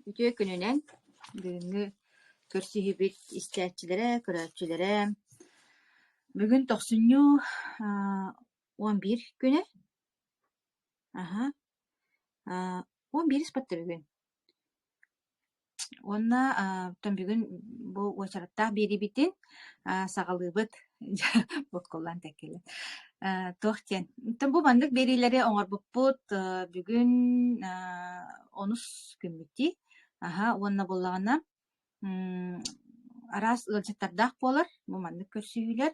Үтүө күнүнэн! Бүгүҥҥү көрсүһүүбүт истээччилэрэ, көрөөччүлэрэ. Бүгүн тохсунньу 11 күнэ. Аһа. 11 испэттэ бүгүн. Уонна оттон бүгүн бу уочараттаах биэриибитин саҕалыыбыт. Буккуллан тэккилин. Туох диэн. Оттон бу маннык биэриилэри оҥорбуппут бүгүн онус күммүт дии. Аһа уонна буоллаҕына араас ыалдьыттардаах буолар бу маннык көрсүһүүлэр.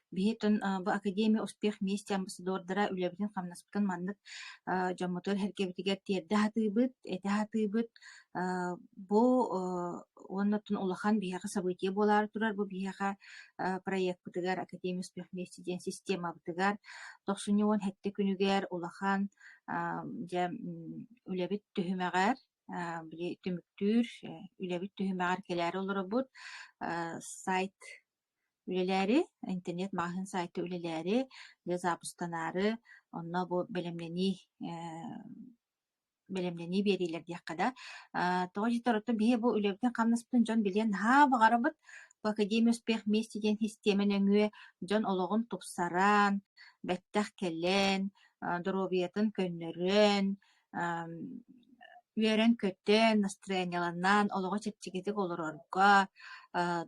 Биһи оттон бу Академия успех вместе амбассадордара үлэбитин-хамнаспытын маннык дьоммутугар-сэргэбитигэр тиэрдэ сатыыбыт, этэ сатыыбыт. Бу уонна оттон улахан биһиэхэ событие буолаары турар. Бу биһиэхэ проекпытыгар Академия успех вместе диэн системабытыгар тохсунньу 17 күнүгэр улахан дьэ үлэбит түһүмэҕэр били түмүктүүр үлэбит түһүмэҕэр кэлээри олоробут. Сайт үлэлээри, интернет-маҕаһыын сайта үлэлээри, дьэ запустанаары, онно бу бэлэмнэнии бэлэмнэнии биэриилэр диэххэ да. Тоҕо диэтэр оттон биһиги бу үлэбитин-хамнаспытын дьон билиэн наһаа баҕарабыт. Бу Академия успех вместе диэн систиэмэ нөҥүө дьон олоҕун тупсаран, бэттэх кэлэн, доруобуйатын көннөрөн, үөрэн-көтөн, настроениеланан, олоҕу чэпчэкитик олорорго,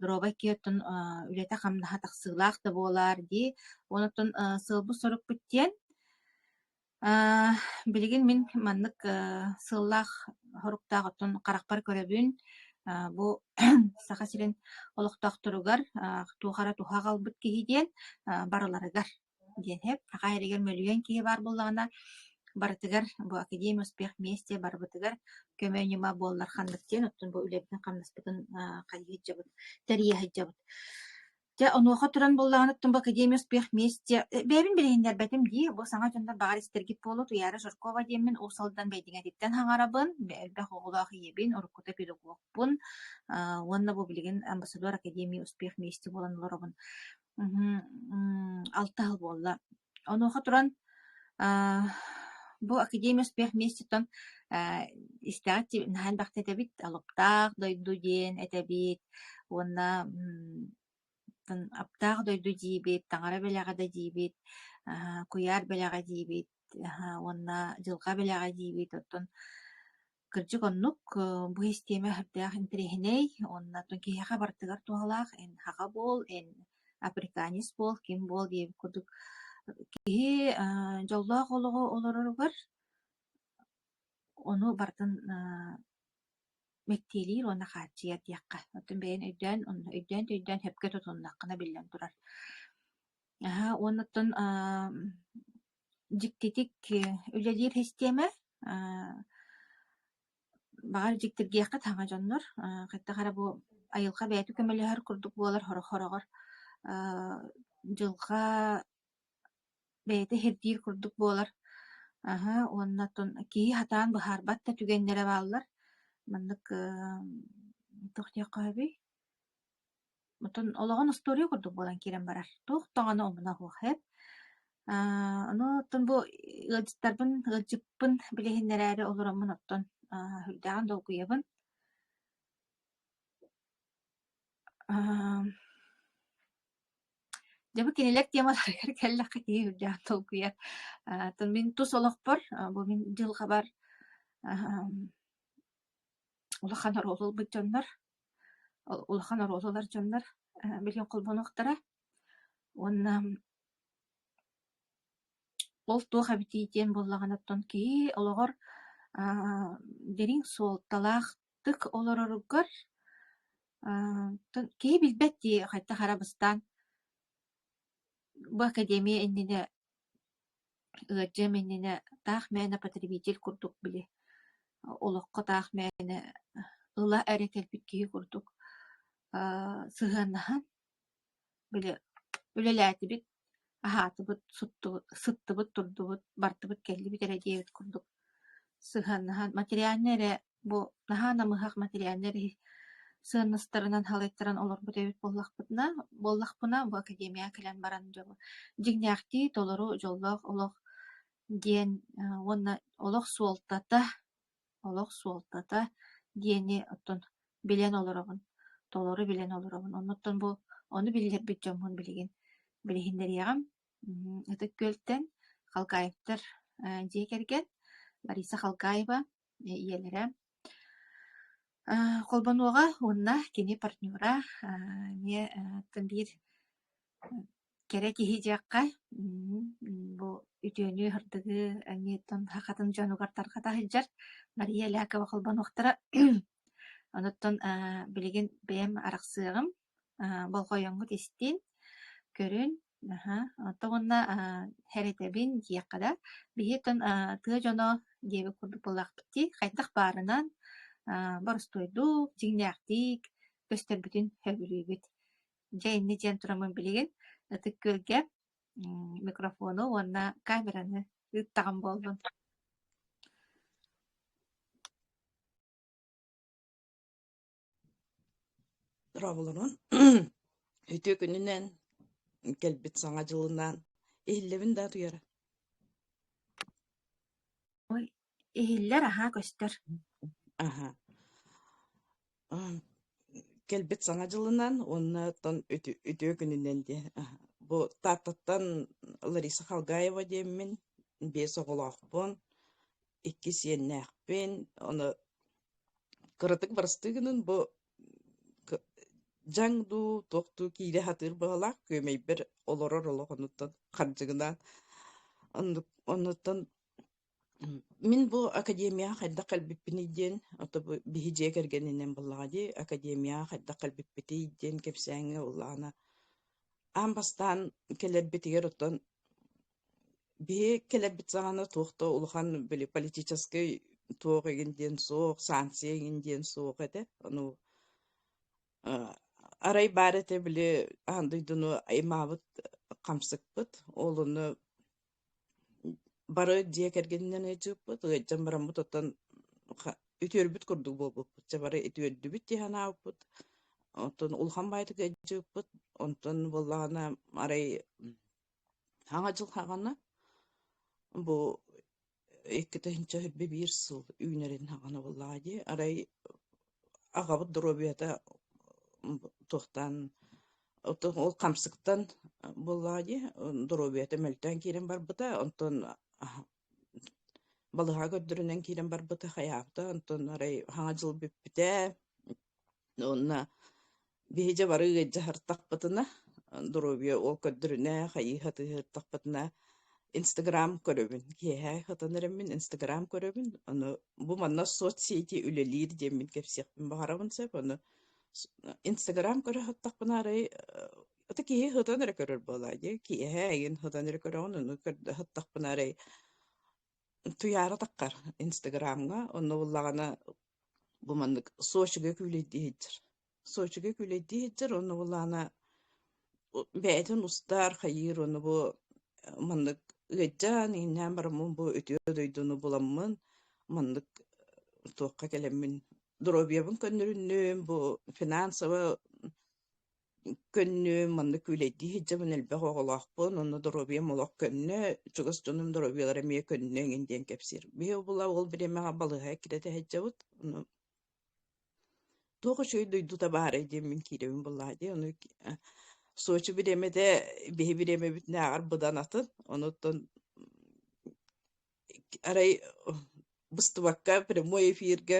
доруобай киһи оттон үлэтэ-хамнаһа тахсыылаах да буолаар дии. Онон сыалбыт-сорукпут диэн билигин мин маннык сыаллаах соруктаах оттон харахпар көрөбүн. Бу Саха сирин олохтоохторугар туох эрэ туһа аҕалбыт киһи диэн барыларыгар диэн сөп. Саха сиригэр мөлүйүөн киһи баар буоллаҕына, барытыгар бу Академия успех вместе барыбытыгар көмө-ньыма буоллар ханнык диэн, оттон бу үлэбитин-хамнаспытын хайыы сылдьабыт, тэрийэ сылдьабыт. Дьэ, онуоха туран буоллаҕына, оттон бу Академия успех вместе бэйэбин билиһиннэрбэтим дии, бу саҥа дьоннор баҕар истэргит буолуо, Туйаара Жиркова диэммин Уус Алдан Бэйдиҥэтиттэн хаҥарабын, элбэх оҕолоох ийэбин, уруккута педагогпун уонна бу билигин амбассадор Академии успех вместе буолан олоробун. Алта сыл буолла. Онуоха туран аа, бу Академия успех вместе-тон истэҕит наһаа элбэхтэ этэбит, алыптаах дойду диэн этэбит уонна аптаах дойду диибит, таҥара бэлэҕэ да диибит, куйаар бэлэҕэ диибит уонна дьылҕа бэлэҕэ диибит. Оттон Кырдьык оннук, бу систиэмэ сүрдээх интэриэһинэй уонна оттон киһиэхэ барытыгар туһалаах, эн саха буол, эн африканец буол, ким буол диэбит курдук киһи дьоллоох олоҕу олороругар ону барытын мэктиэлиир уонна хааччыйар диэххэ. Оттон бэйэҥ өйдөөн, өйдөөн-төйдөөн сөпкө тутуннаххына биллэн турар. Аһа уонна оттон дьиктитик үлэлиир систиэмэ Баҕар дьиктиргиэххит саҥа дьоннор, хайдах эрэ бу айылҕа бэйэтэ көмөлөһөр курдук буолар сорох-сороҕор дьылҕа бэйэтэ сирдиир курдук буолар. Аһа уонна оттон киһи сатаан быһаарбат да түгэннэрэ бааллар. Маннык туох диэххэ сөбүй Оттон олоҕун остуоруйа курдук буолан киирэн барар. Туох даҕаны омуна суох эбит. Ону оттон бу ыалдьыттарбын, ыалдьыппын билиһиннэрээри олороммун оттон сүрдээҕин долгуйабын. Дьэ бу кинилэр темаларыгар кэллэххэ киһи сүрдээҕин долгуйар. Оттон мин тус олохпор, бу мин дьылҕабар улахан оруолу ылбыт дьоннор улахан оруолу ылар дьоннор билигин холбонуохтара уонна ол туох эбитий диэн буоллаҕына оттон киһи олоҕор дириҥ суолталаахтык олороругар киһи билбэт дии хайдах эрэ бастаан бу академия иннинэ Ыалдьыам иннинэ таах мээнэ потребитель курдук били олоххо таах мээнэ ыла эрэ кэлбит киһи курдук сыһыаннаһан били үлэлээтибит, аһаатыбыт, сыттыбыт, турдубут, бардыбыт, кэллибит эрэ диэбит курдук сыһыаннаһан материальнай эрэ Бу наһаа намыһах материальнай сыаннастарынан салайтаран олорбут эбит буоллахпытына, буоллахпына бу академияҕа кэлэн баран дьолу дьиҥнээхтии толору дьоллоох олох диэн уонна олох суолтата, олох суолтата диэни оттон билэн олоробун, толору билэн олоробун. Оннуттан бу ону биллэрбит дьоммун билигин билиһиннэриэҕим. Ытык Күөлтэн Халгаевтар дьиэ кэргэн Лариса Халгаева ийэлэрэ холбонуоҕа уонна кини партнера эмиэ биир кэрэ киһи диэххэ бу үтүөнү, сырдыгы эмиэ сахатын дьонугар тарҕата сылдьар Мария Лякова холбонуохтара. Онуттан билигин бэйэм арахсыаҕым, болҕойоҥҥут истин, көрүн, аһа, оттон уонна сэрэтэбин диэххэ да, биһи оттон тыа дьоно диэбит курдук буоллахпыт дии, хайдах баарынан боростуойдук, дьиҥнээхтик көстөрбүтүн сөбүлүүбүт. Дьэ инньэ диэн тураммын билигин Ытык Күөлгэ микрофону уонна камераны ыыттаҕым буоллун. Дорооболорун. Үтүө күнүнэн, кэлбит Саҥа дьылынан иһиллэбин да утуйара. Ой, иһиллэр аһаа көстөр. Аһа. Кэлбит Саҥа дьылынан уонна оттон үтүө күнүнэн диэн. Бу Тааттаттан Лариса Халгаева диэммин, биэс оҕолоохпун, икки сиэннээхпин, ону Кыратык барыстыы гынан бу дьаҥ дуу, туох дуу киирэ сатыыр быһыылаах, күөмэйбэр олорор олох оннуттан хардьыгынаан оннук оннуттан мин бу академияҕа хайдах кэлбиппиний диэн, ото бу биһи дьиэ кэргэнинэн буоллаҕа дии, академияҕа хайдах кэлбиппитий диэн кэпсээҥҥэ буоллаҕына, аан бастаан кэлэрбитигэр оттон Биһи кэлэрбит саҕана туох да улахан били политическай туох игин диэн суох, санкция игин диэн суох этэ. Ону э, арай баар этэ били аан дойдуну аймаабыт хамсыкпыт. Ол ону бары дьиэ кэргэнинэн ыалдьыбыппыт. Ыалдьан бараммыт оттон үтүөрбүт курдук буолбуппут. Чэ бары үтүөрдүбүт дии санаабыппыт. Оттон улахан баайдык ыалдьыбыппыт. Онтон буоллаҕына арай Саҥа дьыл саҕана бу 2021 сыл үүнэрин саҕана буоллаҕа дии, арай аҕабыт доруобуйата туохтаан ол хамсыктан буоллаҕа дии, доруобуйата мөлтөөн киирэн барбыта, онтон балыыһаҕа көрдөрүнэн киирэн барбыта хайаабыта, онтон арай Саҥа дьыл бүппүтэ, Уонна биһи дьэ бары ыалдьаһыртахпытына, доруобуйа ол көрдөрүнэ, хайыыһа тыаһыртахпытына Инстаграм көрөбүн. Киэһэ сытан эрэммин Инстаграм көрөбүн. Ону бу манна соцсети үлэлиир диэммин кэпсиэхпин баҕарабын сөп. Ону Инстаграм көрө сыттахпына арай ата киһи сытан эрэ көрөр буолаа дии. Киэһэ эйигин сытан эрэ көрөҕүн, ону көрдө сыттахпына арай Туйаара таххар Инстаграмҥа, онно буллаҕына бу маннык Сочига күүлэйдии сылдьар. Сочига күүлэйдии сылдьар уонна буллаҕына бэйэтин устар, хайыыр уонна бу маннык ыалдьан, иҥнээн бараммын бу үтүө дойдуну буламмын маннык туохха кэлэммин доруобуйабын көннөрүннүм, бу финансово Көннүм, маннык күүлэйдии сылдьабын, элбэх оҕолоохпун, онно доруобуйам олох көннө, чугас дьонум доруобуйалара эмиэ көннө эҥин диэн кэпсиир. Биһи була ол бириэмэҕэ балыыһа эккирэтэ сылдьабыт, ону туох үчүгэй дойдута баарай диэммин киирэбин буоллаҕа дии, ону Сочи бириэмэтэ биһи бириэмэбитинээҕэр быдан атын, онуттан Арай быстыбакка прямой эфиргэ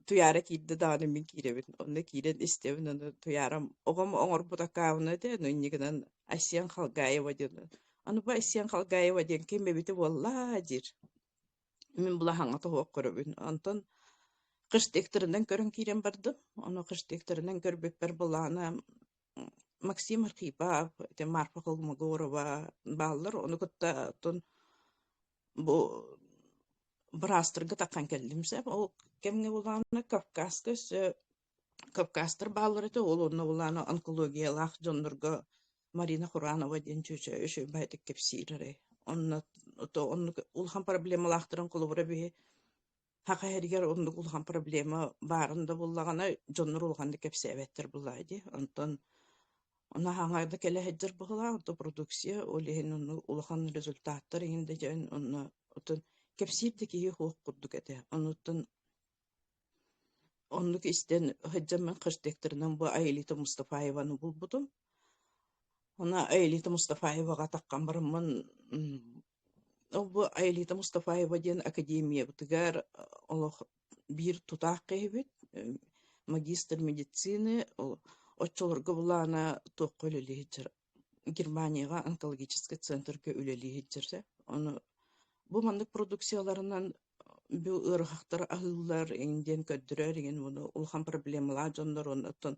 Туйаара киирдэ даҕаны мин киирэбин. Онно киирэн истэбин, ону Туйаарам оҕом оҥорбут аккаунна этэ, ону инньэ гынан Айсен Халгаева диэн. Аны бу Айсен Халгаева диэн ким эбитэ буолла диир. Мин булаһаҥҥа тоһуох көрөбүн. Онтон кыштыктарынан көрөн киирэн бардым. Ону кыштыктарынан көрбүппэр былаана Максим Архипов, ити Марфа Колмогорова бааллар. Ону кытта оттон бу быраастарга таххан кэллим сөп. Ол кэмҥэ булаана Кавказка өссө Кавказтар бааллар этэ. Ол онно булаана онкологиялаах дьоннорго Марина Хуранова диэн чүөчэ үчүгэй кэпсиир эрэ. Онно оннук улахан проблемалаахтарын холобура биһи Саха сиригэр оннук улахан проблема баарын да буллаҕына, дьоннор улаханнык кэпсээбэттэр буоллаҕа дии. Онтон ону хаҥа да кэлэ сылдьар быһыылаах, онто продукция, ол иһин онно улахан результаттар иһин да дьон онно оттон кэпсиир да киһи суох курдук этэ. Онуттан Оннук истэн сылдьаммын хэштегтэринэн бу Аэлита Мустафаеваны булбутум. Ону Аэлита Мустафаеваҕа таххан бараммын ол бу Аэлита Мустафаева диэн академиябытыгар олох биир тутаах киһибит, магистр медицины, оччолорго былаана туохха үлэлии сылдьар Германияҕа онкологическай центрга үлэлии сылдьар. Ону бу маннык продукцияларынан бу ыарыһахтар аһыыллар эҥин диэн көрдөрөр эҥин уонна улахан проблемалаах дьоннор уонна оттон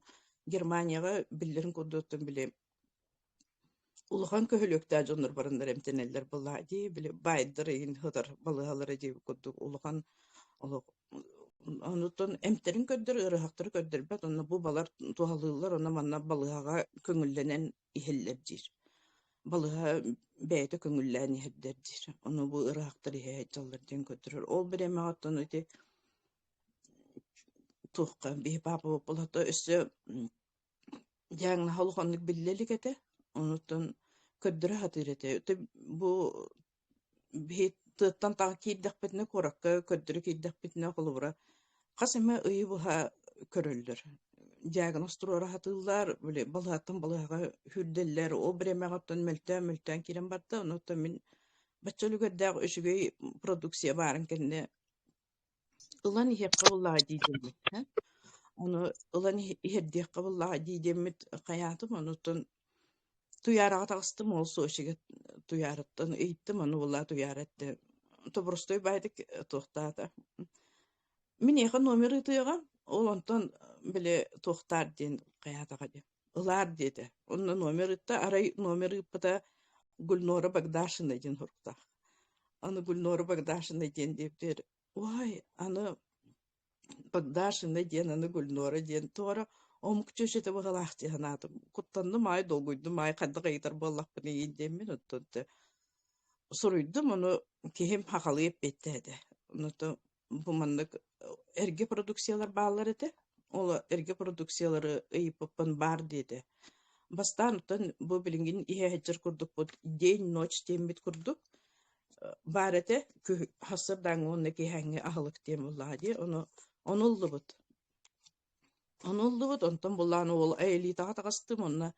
Германияҕа биллэрин курдук оттон били улахан көһүлүөктээх дьоннор бараннар эмтэнэллэр буоллаҕа дии били баайдар эҥин сытар балыыһалара диэбит курдук улахан олох онуттан эмтэрин көрдөр ыарыһахтары көрдөрбөт онно бу балар туһалыыллар онно манна балыыһаҕа көҥүллэнэн иһэллэр диир балыыһа бэйэтэ көҥүллээн иһэрдэр диир. Ону бу ыраахтар иһэ сылдьаллар диэн көрдөрөр. Ол бириэмэҕэ оттон ити туохха биһи паапа буолбата өссө диагноһа улаханнык биллэ илик этэ. Онуттан көрдөрө сатыыр этэ. Бу Биһи тыаттан таҕа киирдэхпитинэ, куоракка көрдөрө киирдэхпитинэ, холобура, хас эмэ ыйы быһа көрөллөр. Диагноз туруора сатыыллар, били балыыһаттан балыыһаҕа сүүрдэллэр. Ол бириэмэҕэ оттон мөлтөөн-мөлтөөн киирэн барда. Онуоттан мин бачча үлүгэрдээх үчүгэй продукция баарын кэннэ Ылан иһиэххэ буоллаҕа дии диэммит Ону ылан иһэрдиэххэ буоллаҕа дии диэммит хайаатым, онуттан Туйаараҕа таҕыстым, ол Сочига Туйаараттан ыйыттым, ону буоллаҕа Туйаара эттэ тобурустой баайдык туохтаата. Мин эйиэхэ номер ыытыаҕа, ол онтон били туохтаар диэн хайаатаҕа диэн ылаар диэтэ. Онно номер ыытта, арай номер ыыппыта Гульнора Богдашина диэн суруктаах. Аны Гульнора Богдашина диэн диэбитигэр Уай, аны Богдашина диэн, аны Гульнора диэн тоҕо эрэ омук чүөчэтэ быһыылаах дии санаатым. Куттанным аай, долгуйдум аай, хайдах ыйытар буоллахпын эйиин диэммин оттон суруйдум, ону киһим хахалыы эппиэттээтэ. Онуота бу маннык эргэ продукциялар бааллар этэ. Ол эргэ продукциялары ыйыппыппын баар диэтэ. Бастаан оттон бу билигин иһэ сылдьар курдукпут день-ночь диэммит курдук баар этэ сарсыардааҥҥы уонна киэһээҥҥи аһылык диэн буоллаҕа дии ону ону ыллыбыт ону ыллыбыт онтон буллаан уол Аэлитаҕа таҕыстым онно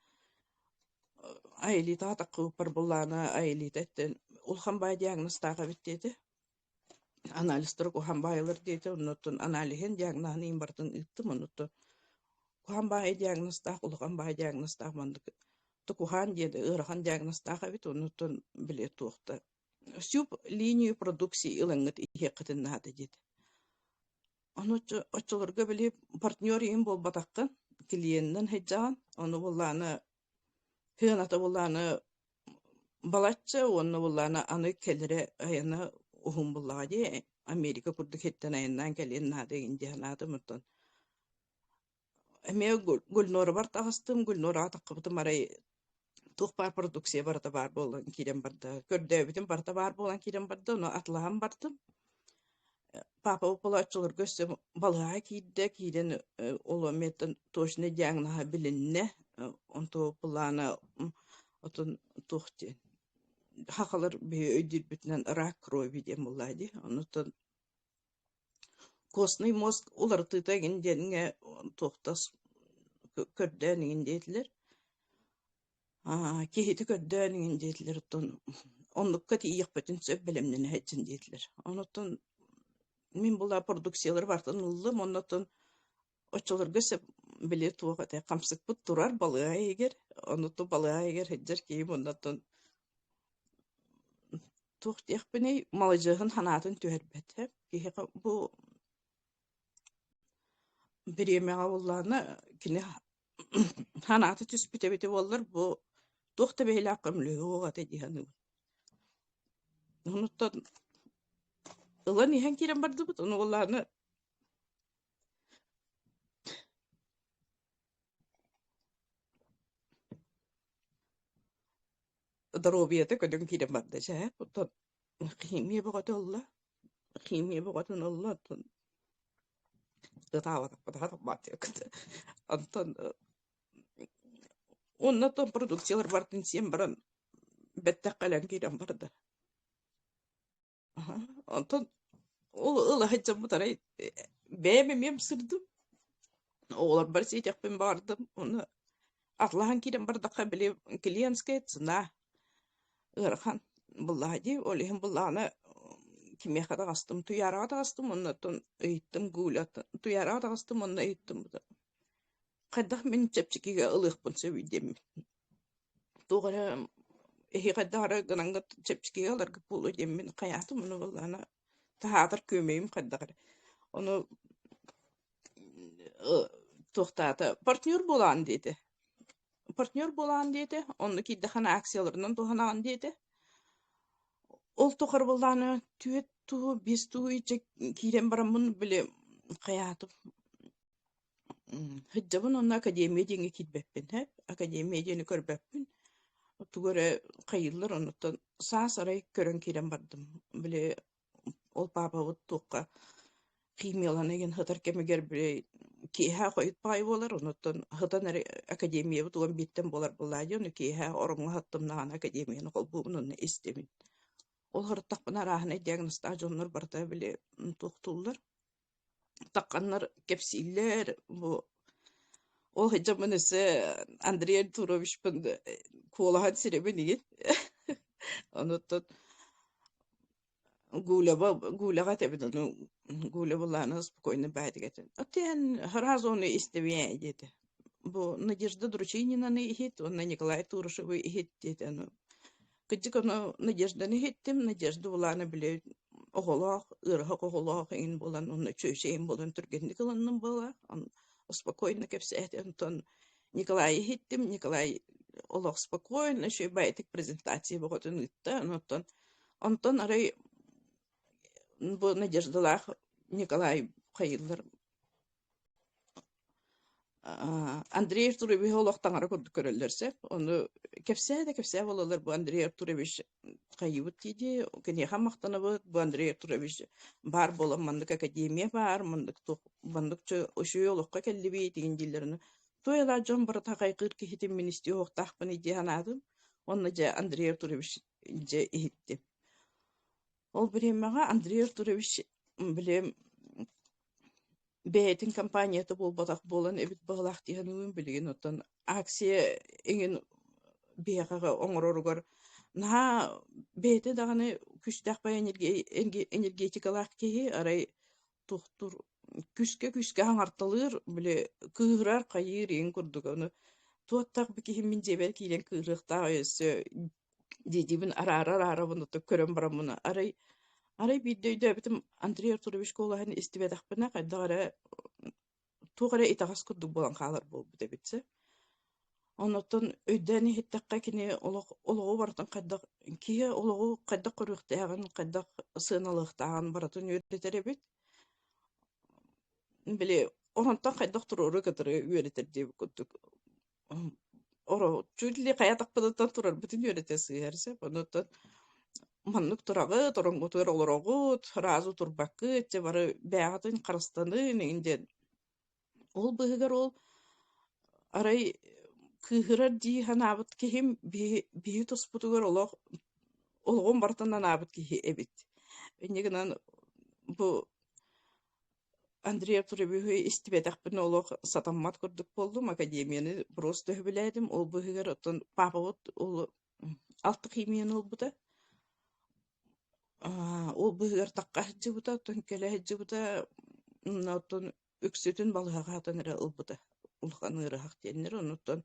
Аэлитаҕа таххыбыппар буллаана Аэлита эттэн улахан баай диагнозтаах эбит диэтэ анализтары куһаҕан баайылар диэтэ оннуттан аналиһын диагноһын иин барытын ыыттым оннуттан куһаҕан баайы диагнозтаах улахан баайы диагнозтаах маннык куһаҕан диэн ыарахан диагнозтаах эбит оннуттан били туохта всю линию продукции ылаҥҥыт иһиэххитин наада диэтэ ону оччолорго били партнер иһин буолбатаххын клиеннэн сылдьаҕын ону буоллаҕына сыаната буоллаҕына балачча уонна буоллаҕына аны кэлэрэ айана уһун буоллаҕа дии Америка курдук сиртэн айаннаан кэлиэн наада игин дии санаатым оттон Эмиэ Гульнорабар таҕыстым, Гульнораҕа таххыбытым арай туох баар продукция барыта баар буолан киирэн барда. Көрдөөбүтүм барыта баар буолан киирэн барда, ону атылаһан бардым. Папа буолааччыларга өссө балыыһаҕа киирдэ, киирэн ол эмиэттэн точнай диагноһа билиннэ. Онто былаана отон туох диэн сахалар биһи өйдүүрбүтүнэн рак крови диэн буоллаҕа дии. Онуттан Костный мозг уларытыыта эҥин диэҥҥэ туохтас көрдөөн эҥин диэтилэр. Киһити көрдөөн эҥин диэтилэр, оттон оннукка тиийиэхпитин сөп бэлэмнэнэ сылдьын диэтилэр. Онуттан мин була продукциялары барытын ыллым, оннуттан оччолорго сөп били туох этэ хамсыкпыт турар балыыһа иһигэр, онуттан балыыһа иһигэр сылдьар киһим оннуттан туох диэхпиний, маладьыаһын санаатын түһэрбэт киһиэхэ бу бириэмэҕэ буоллаҕына кини санаата түспүт эбитэ буоллар бу туох да бэйэлээх көмөлөһүө этэ дии саныыбын. Онуттан ылан иһэн киирэн бардыбыт, ону буоллаҕына Доруобуйата көтөн киирэн барда чэ оттон химия бөҕөтө ылла химия бөҕөтүн ылла оттон ытаабатахпытаах онтон уонна оттон продукциялар барытын сиэн баран бэттэх кэлэн киирэн барда Онтон ол ыла сылдьаммыт арай бэйэм эмиэ ымсыырдым. Оҕолорбор сиэтэхпин баҕардым, ону атлаһан киирэн бардахха били клиентская цена ыарахан буллаҕа дии, ол иһин буллаҕына кимиэхэ таҕыстым, Туйаараҕа таҕыстым уонна оттон ыйыттым Гуляттан Туйаараҕа таҕыстым уонна ыйыттым хайдах мин чэпчэкигэ ылыахпын сөбүй диэммин. Туох эрэ эһиэхэ хайдах эрэ гынаҥҥыт чэпчэкигэ ыларгыт буолуо диэммин хайаатым ону буоллаҕына таһаатар күөмэйим хайдах эрэ. Ону туохтаата партнер буолаҕын диэтэ. Партнер буолаҕын диэтэ, онно киирдэххинэ акцияларынан туһанаҕын диэтэ. Ол тухары буоллаҕына түөрт туу, биэс туу иччэ киирэн бараммын били хайаатым Сылдьабын уонна академия диэҥҥэ киирбэппин ээ, академия диэни көрбөппүн, тугу эрэ хайыыллар оннуттан саас арай көрөн киирэн бардым. Били ол паапабыт туохха химиялана игин сытар кэмигэр били киэһэ хойут баҕайы буолар, онуттан сытан эрэ академиябыт уон бииртэн буолар буоллаа дии, ону киэһэ ороҥҥо сыттым даҕаны академияны холбуубун уонна истэбин. Ол сырыттахпына арааһынай диагнозтаах дьоннор барыта били туохтууллар Тахханнар кэпсииллэр бу ол сылдьаммын өссө Андрей Артуровичпын куолаһан сирэбин игин онуттан Гуляба Гуляҕа этэбин ону Гуля былаана спокойно баайдык этэн отен сразу ону истэбиэ диэтэ бу Надежда Дручининаны иһит уонна Николай Турышевы иһит диэтэ ону Кырдьык ону Надежданы иһиттим. Надежда улаана били оҕолоох, ыарыһах оҕолоох эҥин буолан уонна чүөчэйим буолан түргэнник ылынным буолла. Спокойно кэпсээтэ. Онтон Николайы иһиттим. Николай олох спокойно, үчүгэй баайытык презентация бөҕөтүн ыытта. Онтон онтон арай бу Надеждалаах Николай хайыыллар Андрей Артуровиһы олох таҥара курдук көрөллөр сөп. Ону кэпсээ да кэпсээ буолаллар бу Андрей Артурович хайыыбыт дии киниэхэ махтанабыт бу Андрей Артурович баар буолан маннык академия баар маннык туох маннык үчүгэй олоххо кэллибит игин дииллэр ону туой дьон барыта хайгыыр киһитин мин истиэ уохтаахпын дии санаатым. Онно дьэ Андрей Артурович дьэ иһиттим. Ол бириэмэҕэ Андрей Артурович били бэйэтин компанията буолбатах буолан эбит быһыылаах дии саныыбын билигин оттон акция эҥин биһиэхэ оҥороругар наһаа бэйэтэ даҕаны күүстээх баҕайы энергетикалаах киһи арай туохтуур күүскэ-күүскэ хаҥарталыыр били кыыһырар хайыыр игин курдук ону туоттах бу киһи мин дьиэбэр киирэн кыыһырыахтаах өссө диэтибин араара-араарабын ото көрөн бараммын арай арай биирдэ өйдөөбүтүм Андрей Артурович куолаһын истибэтэхпинэ хайдах эрэ туох эрэ итэҕэс курдук буолан хаалар буолбут эбит сэ. Онуттан өйдөөн иһиттэххэ кини олох олоҕу барытын хайдах киһи олоҕу хайдах көрүөхтээҕин, хайдах сыаналыахтааҕын барытын үөрэтэр эбит. Били оронтон хайдах туруору кытары үөрэтэр диэбит курдук Чуть ли хайа атахпытыттан турарбытын үөрэтэ сыыһар сөп. Онуттан маннык тураҕыт, ороҥҥутугар олороҕут, сразу турбаккыт, дьэ бары бэйэҕитин харыстаныын эҥин диэн. Ол быыһыгар ол арай кыыһырар дии санаабыт киһим биһи, биһи туспутугар олох олоҕун барытын анаабыт киһи эбит. Инньэ гынан бу Андрей Артуровиһы истибэтэхпин олох сатаммат курдук буоллум, академияны просто сөбүлээтим, ол быыһыгар оттон паапабыт ол алта химияны ылбыта, ол быыһыгар тахха сылдьыбыта, оттон кэлэ сылдьыбыта, оттон үксүтүн балыһаҕа сытан эрэ ылбыта, улахан ыарыһах диэннэр, онуттан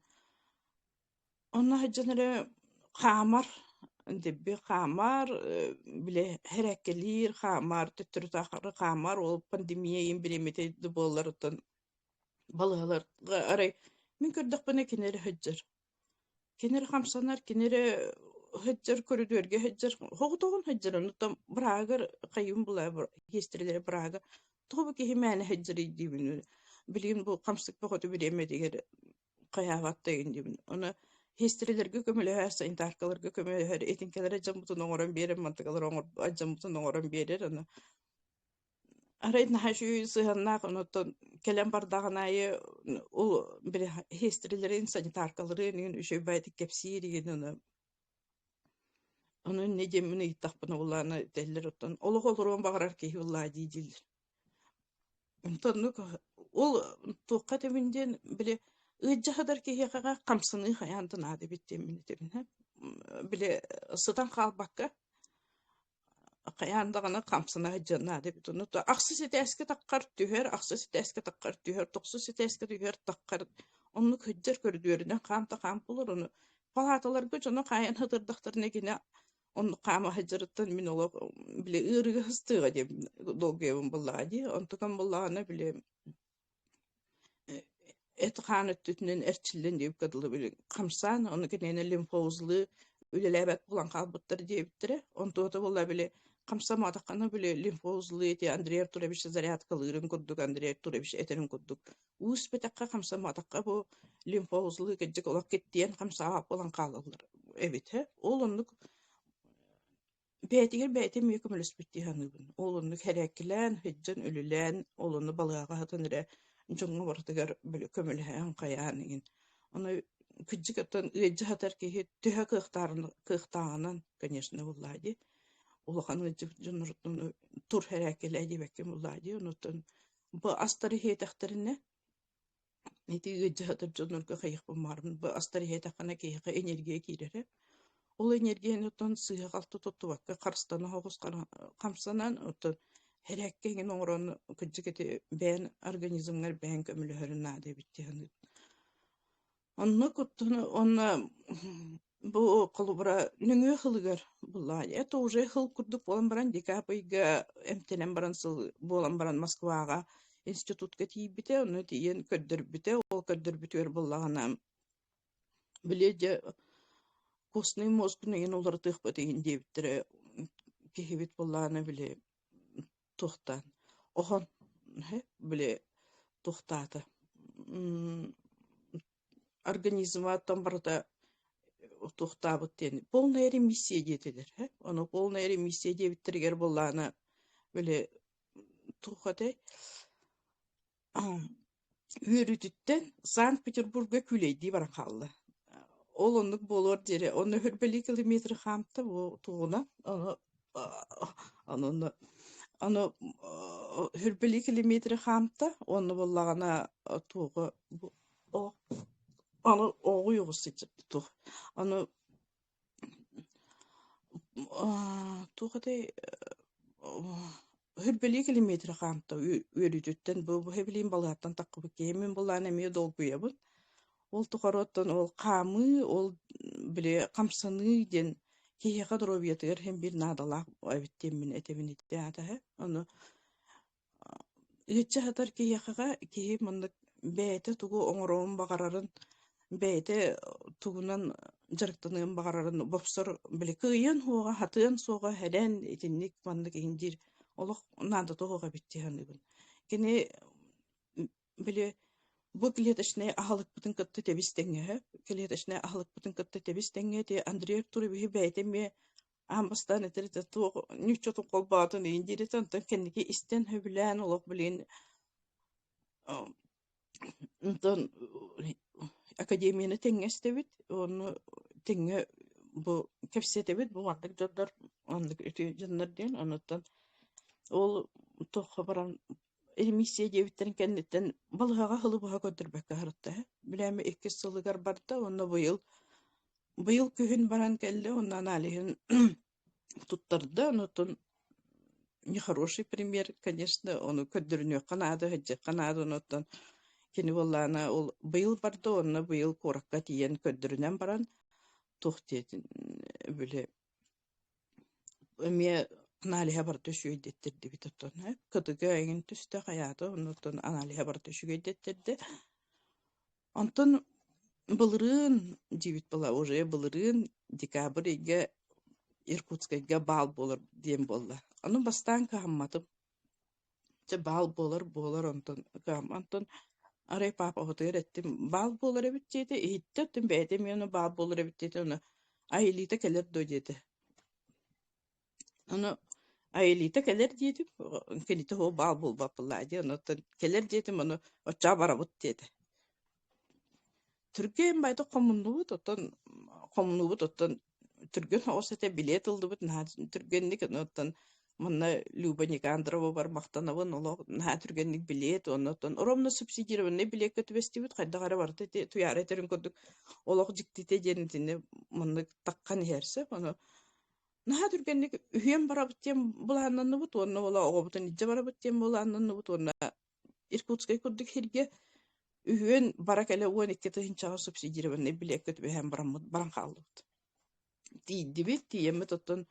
Онно сылдьан эрэ хаамар, дэбби хаамар, били һэрээккэлиир хаамар, төттөрү-таары хаамар, ол пандемия иһин бириэмэтэ да буоллар оттон балыыһаларга арай мин көрдөхпүнэ кини эрэ сылдьар. Кини эрэ хамсанар, кини эрэ сылдьар, көрүдүөргэ сылдьар, соҕотоҕун сылдьар, онтон быраагар хайыым булаа сиэстэрэлэрэ бырааga тоҕо бу киһи мээнэ сылдьарый диибин. Билигин бу хамсык бөҕөтө бириэмэтигэр хайаабат да игин диибин. Ону сиэстэрэлэргэ көмөлөһөр, санитаркаларга көмөлөһөр, итинкэлэр дьоммутун оҥорон биэрэр, мантыкалар дьоммутун оҥорон биэрэр. Ону арай наһаа үчүгэй сыһыаннаах, онуттан кэлэн бардаҕын аайы ол били сиэстэрэлэрин, санитаркаларын игин үчүгэй баайдык кэпсиир игин ону ону инньэ диэммин ыйыттахпына улаана этэллэр оттон олох олоруон баҕарар киһи улаа дии дииллэр. Онтон оннук. Ол туохха этэбин диэн, били ыалдьа киһиэхэ хамсаныы хайаан да наада эбит диэммин этэбин ээ. Били сытан хаалбакка хайаан даҕаны хамсана сылдьан наада эбит. Ону ахсыс этээскэ таххар түһэр, ахсыс этээскэ таххар түһэр, тохсус этээскэ түһэр таххар оннук сылдьар көрүдүөрүнэн хаам да хаам булар ону палааталарга дьону хаайан сытырдахтарына кини оннук хаама сылдьарыттан мин олох били ыарыыга сыстыаҕа диэн долгуйабын буоллаҕа дии. Онтукам буоллаҕына били эт-хаан өттүтүнэн эрчиллэн диэбиккэ дылы били хамсаан, ону кинини лимфоузлы үлэлээбэт буолан хаалбыттар диэбиттэрэ. Онтуота буолла били хамсамматаххына били лимфоузлы ити Андрей Артурович зарядкалыырын курдук, Андрей Артурович этэрин курдук уу испэтэххэ, хамсамматахха бу лимфоузлы кырдьык олох киттийэн хамсаабат буолан хаалаллар эбит. Ол оннук Бэйэтигэр бэйэтэ эмиэ көмөлөспүт дии саныыбын. Ол оннук хэрээккилээн, сылдьан, үлэлээн, ол ону балыыһаҕа сытан эрэ дьоҥҥо барытыгар били көмөлөһөн хайаан игин. Ону кырдьык оттон ыалдьа сытар киһи төһө кыахтаарын кыахтааҕынан, конечно, буоллаҕа дии. Улахан ыалдьыбыт дьоннортон тур хэрээккилээ диэбэккин буоллаҕа дии. Онуттан бу астары иһиэтэхтэринэ Ити ыалдьыһытар дьоннорго хайыахпын баҕарабын, бу астар иһээтэххинэ киһиэхэ энергия киирэрэ. Ол энергияны оттон сыыһа-халты туттубакка харыстана соҕус хамсанан, оттон хэрээккэ эҥин оҥорон кырдьык ити бэйэн организмҥар бэйэҥ көмөлөһөрүн наада эбит дии саныыбын. Оннук оттон уонна Бу холобура нөҥүө сылыгар буллаҕа это уже сыл курдук буолан баран декабрь ыйга эмтэнэн баран сыл буолан баран Москваҕа институтка тиийбитэ, ону тиийэн көрдөрбүтэ. Ол көрдөрбүтүгэр буоллаҕына били дьэ костный мозгун эҥин уларытыахпыт игин диэбиттэрэ киһибит буоллаҕына били туохтаан оһон били туохтаата Организма оттон барыта туохтаабыт диэн полная ремиссия диэтилэр ээ. Ону полная ремиссия диэбиттэригэр буоллаҕына били туох этэй үөрүүтүттэн Санкт-Петербурга күүлэйдии баран хаалла. Ол оннук буолуор диэри онно хөрбөлүү километры хаамта бу тугунан ону ону ону хөрбөлүү километры хаамта уонна буоллаҕына туоҕу бу Аны оҕуй оҕус туох аны туох этэй Хөрбөлүү километры хаамта үөрүүтүттэн бу билигин балыыһаттан таххыбыт киһи мин былаан эмиэ долгуйабын. Ол тухары оттон ол хаамыы, ол били хамсаныы диэн киһиэхэ доруобуйатыгар иһин биир наадалаах эбит диэммин этэбин ити аата Ону Иччэ сытар киһиэхэ киһи маннык бэйэтэ тугу оҥоруон баҕарарын, бэйэтэ тугунан дьарыктаныан баҕарарын бопсор били кыайыан суоҕа, хатыан суоҕа һэлэн итинник маннык иһин диир олох наадата суох эбит дии саныыбын. Кини били бу клеточнай аһылыкпытын кытта тэбис-тэҥҥэ клеточнай аһылыкпытын кытта тэбис-тэҥҥэ ити Андрей Артуровиһы бэйэтэ эмиэ Аан бастаан этэр этэ туох ньуччатын холбоотун иин диир этэ, онтон кэнники истэн сөбүлээн олох билигин онтон академияны тэҥҥэ истэбит уонна тэҥҥэ бу кэпсэтэбит бу маннык дьоннор маннык үтүө дьоннор диэн онуттан ол туохха баран ремиссия диэбиттэрин кэнниттэн балыһаҕа сылы быһа көрдөрбөккө сырытта билээми иккис сылыгар барда уонна быйыл Быйыл күһүн баран кэллэ уонна аналиһын туттарда, онтон нехороший пример, конечно, ону көрдөрүнүөххэ наада, сылдьыахха наада, онуттан кини буоллаҕына ол быйыл барда уонна быйыл куоракка тиийэн көрдөрүнэн баран туох диэтин били эмиэ аналиһа барыта үчүгэй дэттэрдибит оттон КТГ эҥин түстэ хайаата оннуттан аналиһа барыта үчүгэй дэттэрдэ Онтон былырыын диибит буолла уже былырыын декабрь ыйга Иркутскайга баал буолар диэн буолла. Ону бастаан кыһамматым. Чэ баал буолар буолар онтон кыһаммат. Онтон арай паапабытыгар эттим баал буолар эбит диэтэ иһиттэ оттон бэйэтэ эмиэ ону баал буолар эбит диэтэ ону Айылита кэлэр дуо диэтэ. Ону Айылита кэлэр диэтим, кинитэ оо баал буолбаппыллаа дии, онуттан кэлэр диэтим, ону оччоҕо барабыт диэтэ. Түргэн баайдык хомуннубут, оттон хомуннубут, оттон түргэн соҕус этэ билиэт ыллыбыт, наһаа түргэнник, оттон Манна Люба Никандровабар махтанабын, олох наһаа түргэнник билиэт уонна оттон ровно субсидированнай билиэккэ түбэстибит, хайдах эрэ барыта ити Туйаара этэрин курдук олох дьиктитэ диэн итини маннык таххан иһэр сөп. Ону наһаа түргэнник үһүөн барабыт диэн былааннанныбыт уонна буола оҕобутун илдьэ барабыт диэн былааннанныбыт уонна Иркутскай курдук сиргэ үһүөн бара кэлэ 12 тыһыынчаҕа субсидированнай билиэккэ түбэһэн бараммыт баран хааллыбыт. Тиийдибит, тиийэммит оттон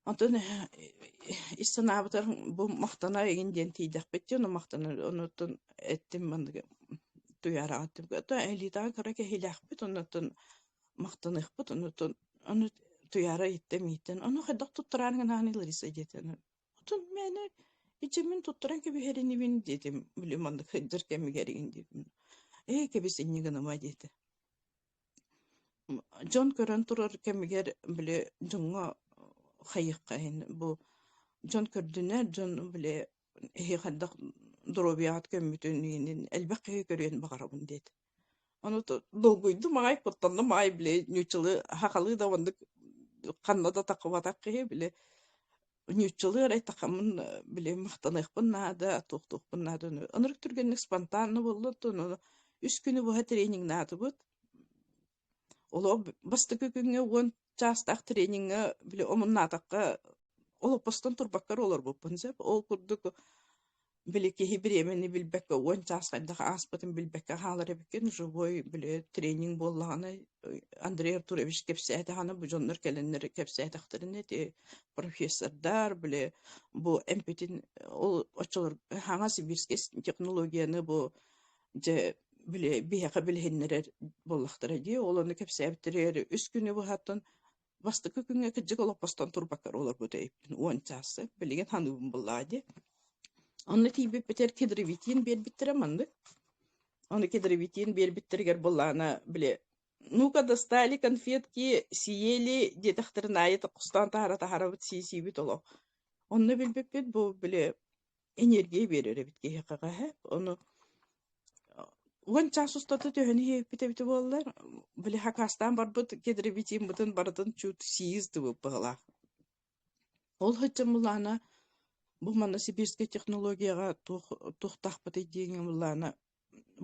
онтон ис санаабытыгар бу махтана игин диэн тиийдэхпит дии, ону махтана онуттан эттим маннык Туйаараҕа эттим элитаҕа кыра кэһиилээхпит оннуттан махтаныахпыт оннуттан ону Туйаара ыйытта мииттэн ону хайдах туттараары гынаҕыный Лариса диэтэ Отон мээнэ ичэммин туттаран кэбиһэр инибин диэтим, били маннык сылдьар кэмигэр игин диэтим. Ээ кэбис инньэ гыныма диэтэ. Дьон көрөн турар кэмигэр били дьоҥҥо хайыахха иһин бу дьон көрдүнэр, дьон били эһи хайдах доруобуйаҕыт көммүтүн иһинин элбэх киһи көрүөн баҕарабын диэтэ. Ону долгуйдум аҕай, куттанным аҕай били ньууччалыы сахалыы да оннук ханна да таххыбатах киһи били ньууччалыы эрэ эттэххэ били махтаныахпын наада, туохтуохпун наада. Ынырык түргэнник спонтанно буолла, оттон үс күнү быһа тренингнаатыбыт. Олох бастакы күҥҥэ 10 чаастаах трениҥҥэ били омуннаатахха олоппостон турбакка эрэ олорбуппун сөп. Ол курдук били киһи бириэмэни билбэккэ 10 чаас хайдах ааспытын билбэккэ хаалар эбиккин. Живой били тренинг буоллаҕына Андрей Артурович кэпсээтэҕинэ бу дьоннор кэлэннэр кэпсээтэхтэринэ ити профессордар били бу эмпитин ол оччолор хаҥа сибирскэй технологияны бу дьэ били биһиэхэ билиһиннэрэр буоллахтара дии. Ол ону кэпсээбиттэригэр үс күнү быһаттан бастакы күҥҥэ кырдьык олоппостон турбакка олорбут эбиппин 10 чаасы билигин саныыбын буоллаҕа дии. Онно тиийбиппитигэр кедровитин биэрбиттэрэ маннык. Ону кедровитин биэрбиттэригэр буоллаҕына били ну-ка достали конфетки, съели диэтэхтэрин аайы хостоон таһара таһарабыт сии-сиибит олох. Онно билбиппит бу били энергия биэрэр эбит киһиэхэ Ону 10 чаас устата төһөнү иһиппит эбитэ буоллар, били хакастаан барбыт кедровитиммытын барытын чуть сии сытыбыт быһыылаах. Ол сылдьан былаана бу манна сибирскэй технологияҕа туох туохтаахпытый диэҥҥэ былаана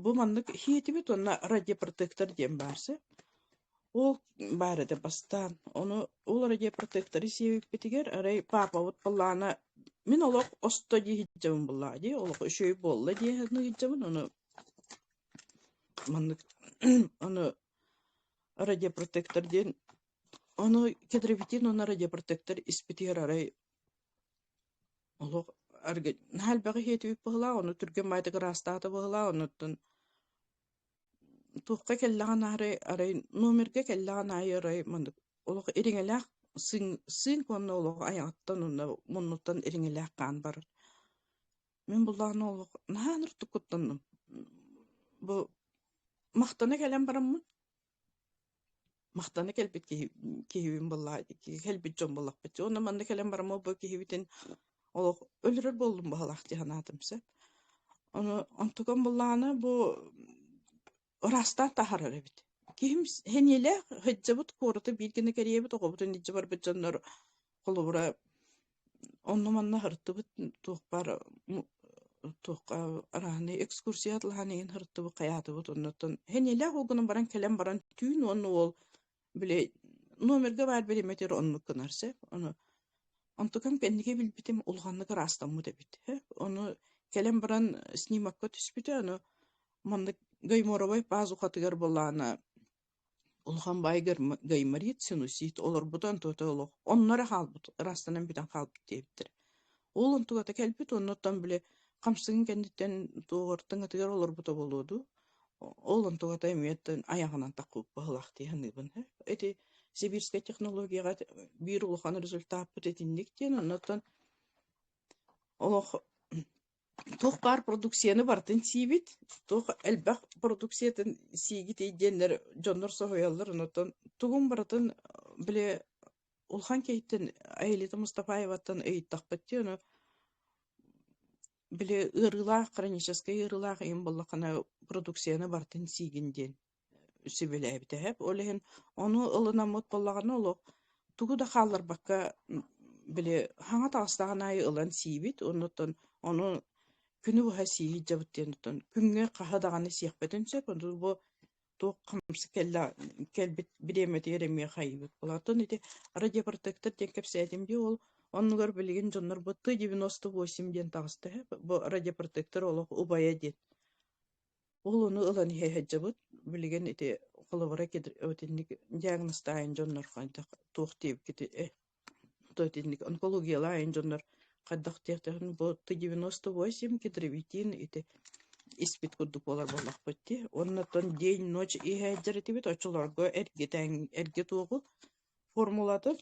бу маннык иһиэтибит уонна радиопротектор диэн баар сөп. Ол баар этэ бастаан. Ону ол радиопротекторы сиэбиппитигэр арай паапабыт былаана мин олох осто дии сылдьабын буоллаҕа дии, олох үчүгэй буолла дии сылдьабын. Ону маннык ону радиопротектор диэн ону кедровитин уонна радиопротектор испитигэр арай олох наһаа элбэҕи иһиэтибит быһыылаах, ону түргэн баайдык ыраастаата быһыылаах, онуттан туохха кэллэҕин аайы арай номерга кэллэҕин аайы арай маннык олох ириҥэлээх сыыҥ сыыҥ уонна олох айаҕыттан уонна муннуттан ириҥэлээх хаан барар. Мин буллаҕына олох наһаа ынырыктык куттанным. Бу махтана кэлэн бараммын махтана кэлбит киһи киһибин буоллаҕа кэлбит дьон буоллахпыт дии. Уонна манна кэлэн бараммын бу киһибитин олох өлөрөр буоллум быһыылаах дии санаатым сөп. Ону онтукам буоллаҕына бу ыраастаан таһаарар эбит. Киһим сэниэлээх сылдьабыт куораты биир гына кэрийэбит оҕобутун илдьэ барбыт дьоннор холобура онно-манна сырыттыбыт туох баар туохха арааһынай экскурсия атылаһан иһин сырыттыбыт хайаатыбыт оннуттан сэниэлээх ол гынан баран кэлэн баран түүн уонна уол били номерга баар бириэмэтигэр оннук гынар сөп ону онтукам кэнники билбитим улаханнык ыраастаммыт эбит ону кэлэн баран снимокка түспүтэ ону маннык гайморовай пазухатыгар буоллаҕына улахан баай гайморит, синусит олорбута онтуота олох онно эрэ хаалбыт, ыраастанан бүтэн хаалбыт диэбиттэрэ. Ол онтугата кэлбит оннуттан били хамсыгын кэнниттэн туоҕар тыҥатыгар олорбута буолуо дуу, ол онтугата эмиэ айаҕынан таххыбыт быһыылаах дии саныыбын. Ити сибирскэй технологияҕа биир улахан результаппыт итинник диэн оннуттан олох туох баар продукцияны барытын сиибит, туох элбэх продукциятын сиигитий диэннэр дьоннор соһуйаллар, онтон тугун барытын били улахан киһиттэн Аэлита Мустафаеваттан ыйыттахпыт дии, ону били ыарыылаах, хроническай ыарыылаах ийэм буоллаххына продукцияны барытын сиигин диэн сүбэлээбитэ. Ол иһин ону ылынаммыт буоллаҕына олох тугу да хаалларбакка. Били хаҥа таҕыстаҕын аайы ылан сиибит, оннуттан ону күнү быһа сии сылдьабыт диэн оттон күҥҥэ хаһа даҕаны сиэхпитин сөп, ону бу туох хамсык кэллэ кэлбит бириэмэтигэр эмиэ хайыыбыт буолар. Оттон ити радиопротектор диэн кэпсээтим дии, ол оннугар билигин дьоннор бу Т-98 диэн таҕыста үһү. Бу радиопротектор олох убайа диэн. Ол ону ылан иһэ сылдьабыт. Билигин ити холобура итинник диагнозтаайын дьоннор хайдах туох диэбиккит э то итинник онкологиялаайын дьоннор хайдах диэхтэрин бу Т-98 кедровитин ити испит курдук буолар буоллахпыт дии. Уонна оттон день-ночь иһээддэр этибит оччолорго эргэ эргэ туоҕу формулатын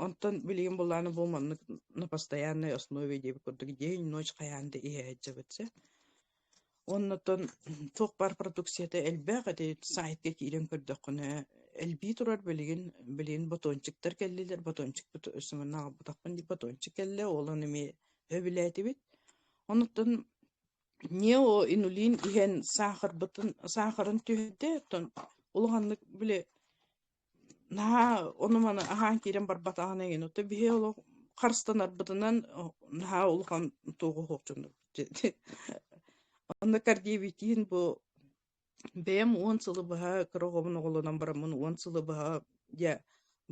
онтон билигин былааны бу маннык на постоянной основе диэбит курдук день-ночь хайаан да иһээддьэбит сэ. Оннотон туох баар продукцията элбэх, ити сайтка киирэн көрдөххүнэ элбии турар билигин билигин батончиктар кэллилэр, батончикпыт өссө манна аҕалбатахпын дии батончик кэллэ, ол ону эмиэ сөбүлээтибит. Онуттан неоинулин иһэн саахарбытын саахарын түһэрдэ, оттон улаханнык били Наһаа ону-маны аһаан киирэн барбатаҕын эҥин, оттон биһи олох харыстанарбытынан наһаа улахан туоҕу суох дьоннорбут Онно кардиовитин бу бэйэм 10 сылы быһа кыра оҕобун оҕолонон бараммын 10 сылы быһа дьэ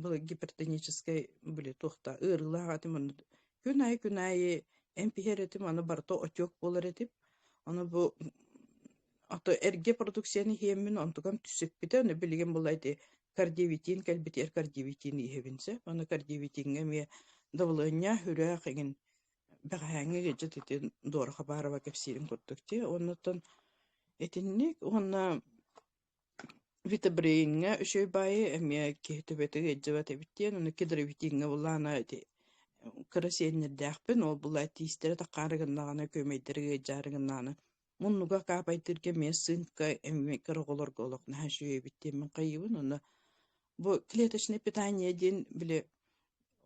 былыр гипертоническай били туохта ыарыылаах этим онно күн аайы күн аайы эмп иһэр этим аны барыта отек буолар этим ону бу Ото эргэ продукцияны иһиэммин онтукам түсүппүтэ, ону билигин була ити кардиовитин кэлбитигэр кардиовитин иһэбин сөп. Ону кардиовитиҥҥа эмиэ дабылыанньа сүрээх эҥин бэҕэһээҥҥи ыалдьыт ити Дора Хабарова кэпсиирин курдук дии. Оннуттан итинник уонна Витабрейҥҥа үчүгэй баайы эмиэ киһи төбөтө ыалдьыбат эбит диэн, ону кедровитиҥҥа буллаҕына ити кыра сиэннэрдээхпин, ол була тиистэрэ таххаары гыннаҕына, күөмэйдэрэ ыалдьаары гыннаҕына Муннуга каапайдыырга эмиэ сыыҥка эмиэ кыра оҕолорго олох наһаа үчүгэй эбит диэммин хайыыбын уонна бу клеточное питание диэн били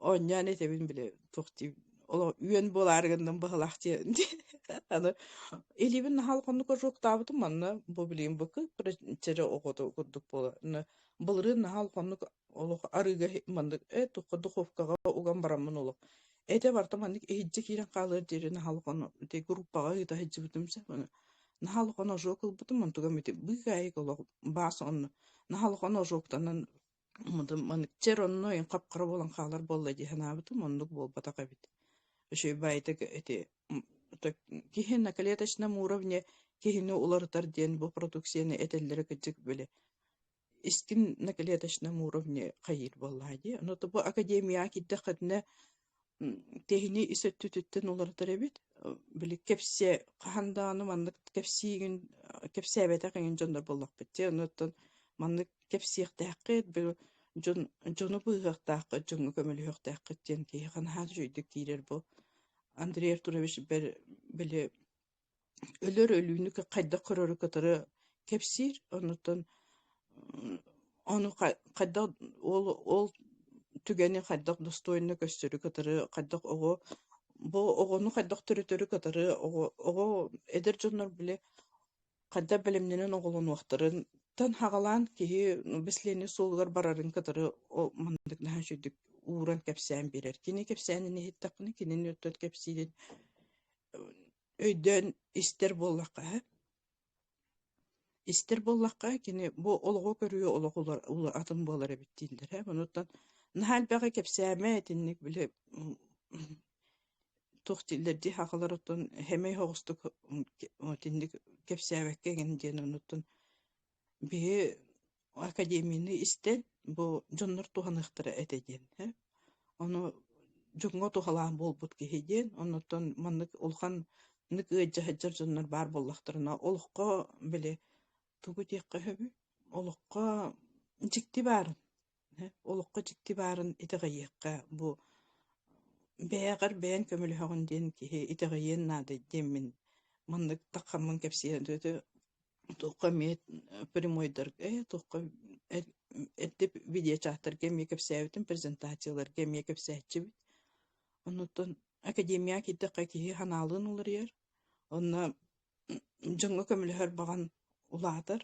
оонньоон этэбин били туох дии олох үөн буолаары гынным быһылаах диэн аны илиибин наһаа улаханнык ожоктаабытым манна бу билигин бу кып-кыра оҕото курдук буола былырыын наһаа улаханнык олох арыыга маннык э туохха духовкаҕа уган бараммын олох этэ барыта маннык иһирдьэ киирэн хаалыар диэри наһаа улахан ити группаҕа ыыта сылдьыбытым сөп наһаа улахан ожог ылбытым онтугам ити быыкаайык олох баас онно наһаа улахан ожогтанан маннык чэр онно хап-хара буолан хаалар буолла дии санаабытым оннук буолбатах эбит үчүгэй баайытык ити киһи на клеточном уровне киһини уларытар диэн бу продукцияны этэллэрэ кырдьык били истин на клеточном уровне хайыыр буоллаҕа дии. Ону бу академияҕа киирдэххитинэ киһини ис өттүтүттэн уларытар эбит. Били кэпсэ хаһан даҕаны маннык кэпсиигин кэпсээбэтэх эҥин дьоннор буоллахпыт дии. Онуттан маннык кэпсиэхтээххит, били дьон дьону быыһыахтааххыт, дьоҥҥо көмөлөһүөхтээххит диэн киһиэхэ наһаа үчүгэйдик киирэр бу. Андрей Артурович били өлөр өлүүнү хайдах көрөрү кытары кэпсиир, оннуттан ону хайдах ол ол түгэни хайдах достойно көстөрү кытары хайдах оҕо бу оҕону хайдах төрөтөрү кытары оҕо оҕо эдэр дьоннор били хайдах бэлэмнэнэн оҕолонуохтарыттан хаҕалаан киһи бэсилиэнньэ суолугар барарын кытары ол маннык наһаа үчүгдүк ууран кэпсээн биэрэр. Кини кэпсээнин иһиттэххинэ кинини оттон кэпсиирин Өйдөөн истэр буоллахха истэр буоллахха кини бу олоҕу көрүү олох атын буолар эбит дииллэр ээ. Онуттан наһаа элбэҕи кэпсээмэ итинник били туох дииллэр дии сахалар оттон хэмэй соҕустук итинник кэпсээбэккэ эҥин диэн онуттан Биһи академияны истэн, бу дьоннор туһаныахтара этэ диэн ээ. Ону дьоҥҥо туһалаан буолбут киһи диэн, оннуттан маннык улаханнык ыалдьа сылдьар дьоннор баар буоллахтарына, олоххо били тугу диэххэ сөбүй, олоххо дьикти баарын, олоххо дьикти баарын итэҕэйиэххэ, бу бэйэҕэр бэйэҥ көмөлөһөҕүн диэн киһи итэҕэйиэн наада диэммин маннык таххаммын кэпсиэн Туохха эмиэ прямойдарга, туохха эрдэ видеочаттарга эмиэ кэпсээбитим, презентацияларга эмиэ кэпсээччибит. Оннуттан академияҕа киирдэххэ киһи санаалыын уларыйар, онно дьоҥҥо көмөлөһөр баҕан улаатар.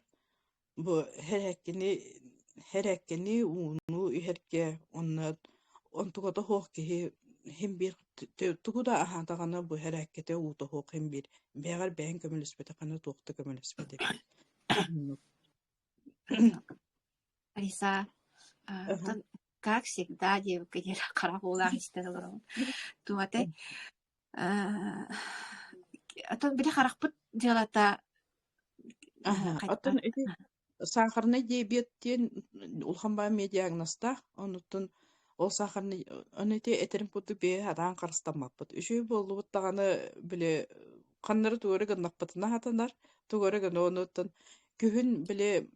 Бу хэрээккини хэрээккини ууну иһэргэ онно онтуката суох киһи Иһин биир тугу да аһаатаҕына бу эрээккэтэ уута суох иһин биир бэйэҕэр бэйэҥ көмөлөспөтөххүнэ туох да көмөлөспөт эбит. Алиса, оттон как всегда диэбиккэ диэри харах уулаах истэн олоробун. Туох этэй? Оттон били харахпыт дьыалата Аһа, оттон хайдах? ити Сахарнай диабет диэн улахан баай эмиэ диагнозтаах. Онуттан ол сахарнай ону ити этэрим курдук бэйэ сатаан харыстаммаппыт. Үчүгэй буоллубут даҕаны били ханнары тугу эрэ гыннахпытына сатанар, тугу эрэ гына онуттан күһүн били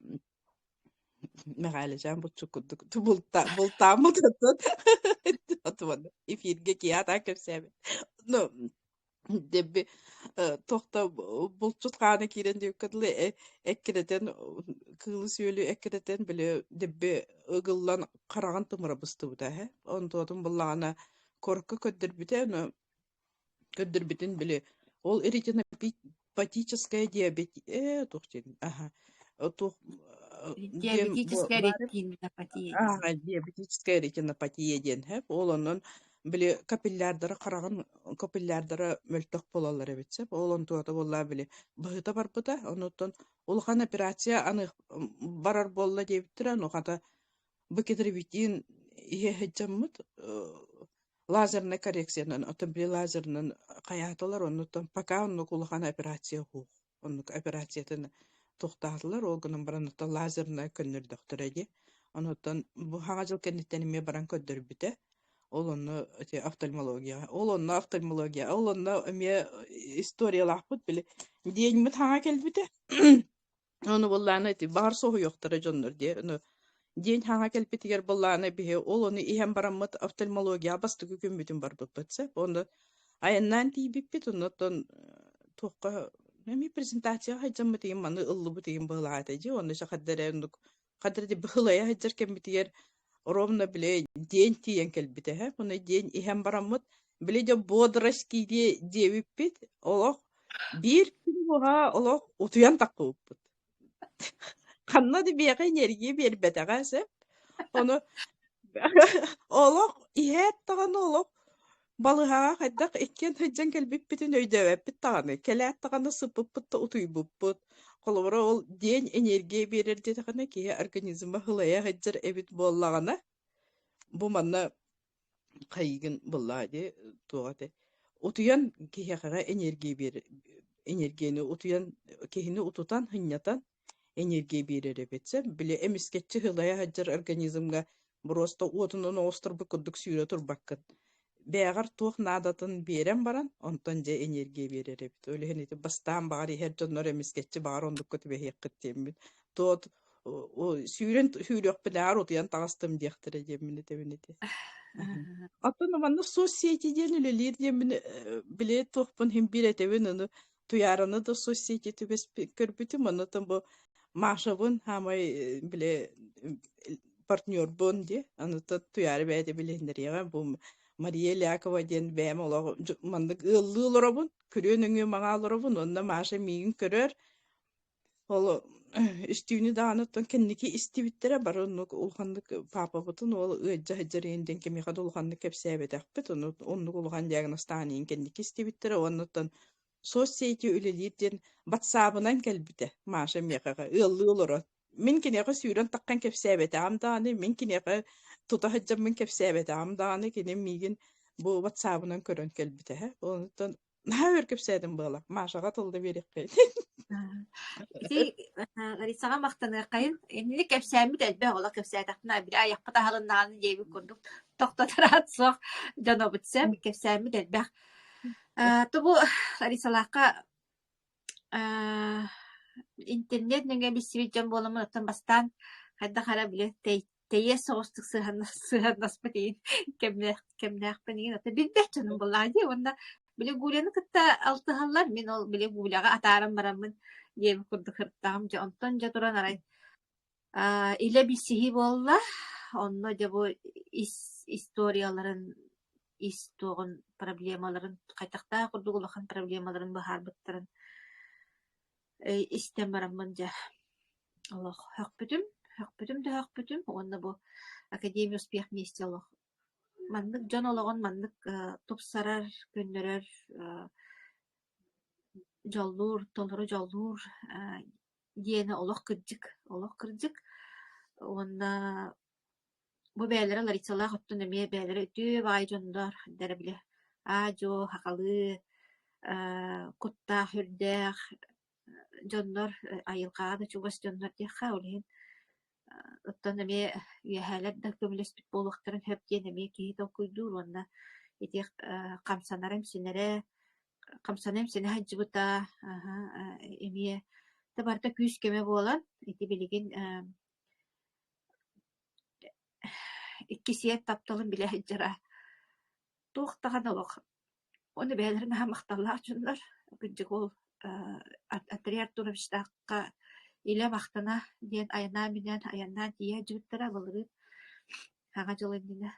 Мэхээлэчээн буччук курдук бултааммыт оттон эфиргэ киһи атаан кэпсээбит. Ну Дебби туох да булчут хаана киирэн диэбиккэ дылы эккирэтэн кыылы-сүөлү эккирэтэн били дебби ыгыллан хараҕын тымыра быстыбыта эһэ. Онтуотун буллаҕына коркка көрдөрбүтэ, ону көрдөрбүтүн били ол ретинопатическая диабет ээ туох диэн аха туох диэн Диабетическая ретинопатия диэн. Аа, диабетическая ретинопатия диэн сөп. Ол онон били капиллярдара хараҕын капиллярдара мөлтөх буолаллар эбит сөп. Ол онтуота буоллаа били быһыта барбыта. Онуттан улахан операция аны барар буолла диэбиттэрэ. Ону хата быкетревитин иһэ сылдьаммыт лазернай коррекциянан, оттон били лазерынан хайаатылар, оннуттан пока оннук улахан операция суох. Оннук операциятын туохтаатылар, ол гынан баран оттон лазернай көннөрдөхтөрө дии. Онуттан бу хаҥа дьыл кэнниттэн эмиэ баран көрдөрбүтэ. Ол онно ити офтальмологияҕа, ол онно офтальмология, ол онно эмиэ историялаахпыт били диэниммит хаҥа кэлбитэ. Ону буоллаана ити баҕар соһуйуохтара дьоннор диэ. Ону диэн хаҥа кэлбитигэр буоллаана биһи ол ону иһэн бараммыт офтальмологияҕа бастакы күммүтүн барбыппыт сөп. Ону айаннаан тиийбиппит, оннуттан туохха эмиэ презентацияҕа сылдьаммыт игин маны ыллыбыт игин быһылаах этэ дии. Онно хаддара оннук хаддара быһылайа сылдьар кэммитигэр ровно били диэн тиийэн кэлбитэ эһэ. Ону диэн иһэн бараммыт били дьэ бодрость киириэ диэбиппит олох биир күн уһаа олох утуйан таххыбыппыт. Ханна да биэхэ энергия биэрбэтэҕэ сөп. Ону олох иһээт даҕаны олох балыһаҕа хайдах иккиэн сылдьан кэлбиппитин өйдөөбөппүт даҕаны. Кэлээт даҕаны сыппыппыт да утуйбуппут. Холобура ол диэн энергия биэрэр диэтэххинэ киһи организма сылайа сылдьар эбит буоллаҕына, бу манна хайыгын буллаа дии туох этэй утуйан киһиэхэҕэ энергия биэрэр энергияны утуйан киһини утутан сынньатан энергия биэрэр эбит сөп били эмискэччи сылайа сылдьар организмҥа боруоста уотунан оҕустарбыт курдук сүүрэ турбаккын бэйэҕэр туох наадатын биэрэн баран онтон дьэ энергия биэрэр эбит ол иһин ити бастаан баҕар иһэр дьоннор эмискэччи баҕар оннукка түбэһиэххит диэммин туот сүүрэн сүүрүөхпүнээҕэр утуйан таҕыстым диэхтэрэ диэммин этэбин ити. Оттон манна соцсети диэн үлэлиир диэммин били туохпун иһин биир этэбин ону Туйаараны да соцсети түбэспит көрбүтүм оннотон бу Машабын хаамай били партнербун дии онуттан Туйаара бэйэтэ билиһиннэриэҕэ бу Мария Лякова диэн бэйэм олох маннык ыаллыы олоробун күрүө нөҥүө маҥаа олоробун уонна Маша миигин көрөр Ол үстүүнү даҕаны оттон кэнники истибиттэрэ бары оннук улаханнык паапабытын уол ыалдьа сылдьар иһин диэн кимиэхэ да улаханнык кэпсээбэтэхпит ону оннук улахан диагнозтаан иһин кэнники истибиттэрэ уонна оттон соцсети үлэлиир диэн батсаабынан кэлбитэ Маша миэхэҕэ ыаллыы олорон мин киниэхэ сүүрэн таххан кэпсээбэтэҕим даҕаны мин киниэхэ тута сылдьаммын кэпсээбэтэҕим даҕаны кини миигин бу батсаабынан көрөн кэлбитэ онтон Наһаа өр кэпсээтим буола. Машаҕа тылла биэриэххин. Ити Ларисаҕа махтаныаххайын. Инник кэпсээммит элбэх олох кэпсээтэхпинэ били айахпыт аһылыннаҕына диэбит курдук тохтотор аат суох дьонобут сөп кэпсээммит элбэх. Тобу Ларисалаахха интернет нөҥүө билсибит дьон буоламмын оттон бастаан хайдах эрэ били тэйиэс соҕустук сыһыаннаспыт иһин кэмнээх кэмнээхпин иһин ата билбэт дьонум буоллаҕа дии уонна били Гуляны кытта алтыһаллар мин ол били Гуляҕа атааран бараммын диэбит курдук сырыттаҕым дьэ онтон дьэ туран арай илэ билсиһии буолла онно дьэ бу ис историяларын ис туоҕун проблемаларын хайдахтаах курдук улахан проблемаларын быһаарбыттарын истэн бараммын дьэ олох сөхпүтүм, сөхпүтүм да сөхпүтүм уонна бу Академия успех вместе олох Маннык дьон олоҕун маннык тупсарар, көннөрөр, дьоллуур, толору дьоллуур диэни олох кырдьык, олох кырдьык. Уонна бу бэйэлэрэ Ларисалаах оттон эмиэ бэйэлэрэ үтүө баҕайы дьоннор эрдэрэ били аа-дьуо сахалыы куттаах үрдээх дьоннор айылҕаҕа да чугас дьоннор диэххэ, ол иһин оттон эмиэ үөһээлэр да көмөлөспүт буолуохтарын сөп диэн эмиэ киһи толкуйдуур уонна ити хамсанара-имсэнэрэ, хамсана-имсэнэ сылдьыбыта эмиэ да барыта күүс-көмө буолан ити билигин икки сиэн тапталын билэ сылдьара туох даҕаны олох уонна бэйэлэрин наһаа махталлаах дьоннор кырдьык ол Андрей Артуровичтаахха илэ махтана диэн айаннаан-минээн айаннаан тиийэ сылдьыбыттара былырыын Саҥа дьыл иннинэ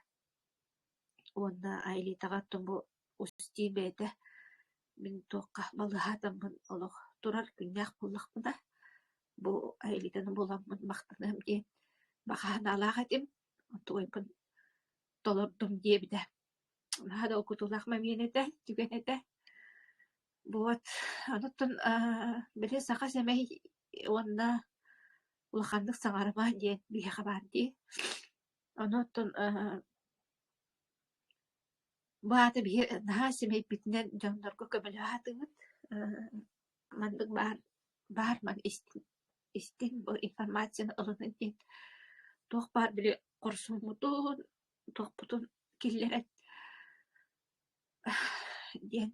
уонна Аэлитаҕа оттон бу Устин бэйэтэ мин туохха балыыһаатаммын олох турар күннээх буоллахпына бу Аэлитаны буламмын махтаныам диэн баҕа санаалаах этим туойбун толордум диэбитэ. Наһаа да угутуулаах момент этэ, түгэн этэ. Вот, онуттан били саха сэмэй уонна улаханнык саҥарыма диэн биһиэхэ баар дии. Ону оттон бу аата биһи наһаа сэмэйбитинэн дьоннорго көмөлөһө сатыыбыт. Маннык баар баар маны истиҥ истиҥ бу информацияны ылынын диэн туох баар били хорсуммутун туохпутун киллэрэн диэн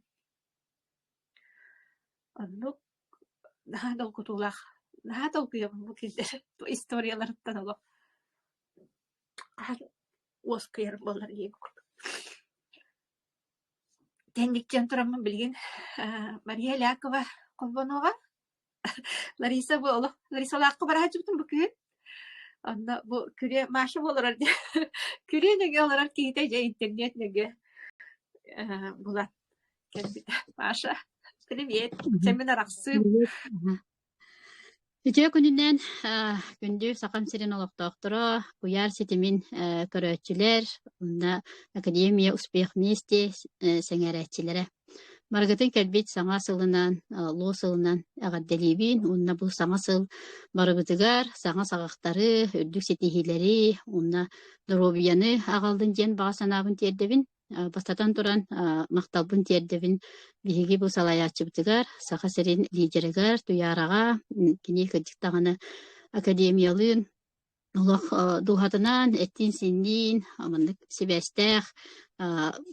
оннук наһаа долгутуулаах наһаа долгуйабын бу кинилэр историяларыттан олох хаһан уоскуйарым буоллар диэн курдук. Кэнниттэн тураммын билигин Мария Лякова холбонуоҕа Лариса бу олох Ларисалаахха бара сылдьыбытым бу күһүн. Онно бу күрүө Маша бу олорор дии күрүө нөҥүө олорор киһитэ дьэ интернет нөҥүө булан кэлбитэ. Маша, привет. Чэ мин арахсыым. Үтүө күнүнэн күндү Сахам сирин олохтоохторо, куйаар ситимин көрөөччүлэр, уонна Академия успех вместе сэҥээрээччилэрэ. Барыгытын кэлбит саҥа сылынан, луо сылынан эҕэрдэлиибин уонна бу саҥа сыл барыбытыгар саҥа саҕахтары, үрдүк ситиһиилэри уонна доруобуйаны аҕаллын диэн баҕа санаабын тиэрдэбин. Бастатан туран, махталбын тиэрдэбин биһиги бу салайааччыбытыгар, Саха сирин лидеригэр Туйаараҕа, кини кырдьык даҕаны академиялыын Олох дууһатынан, эттиин-сиинниин маннык сибээстээх,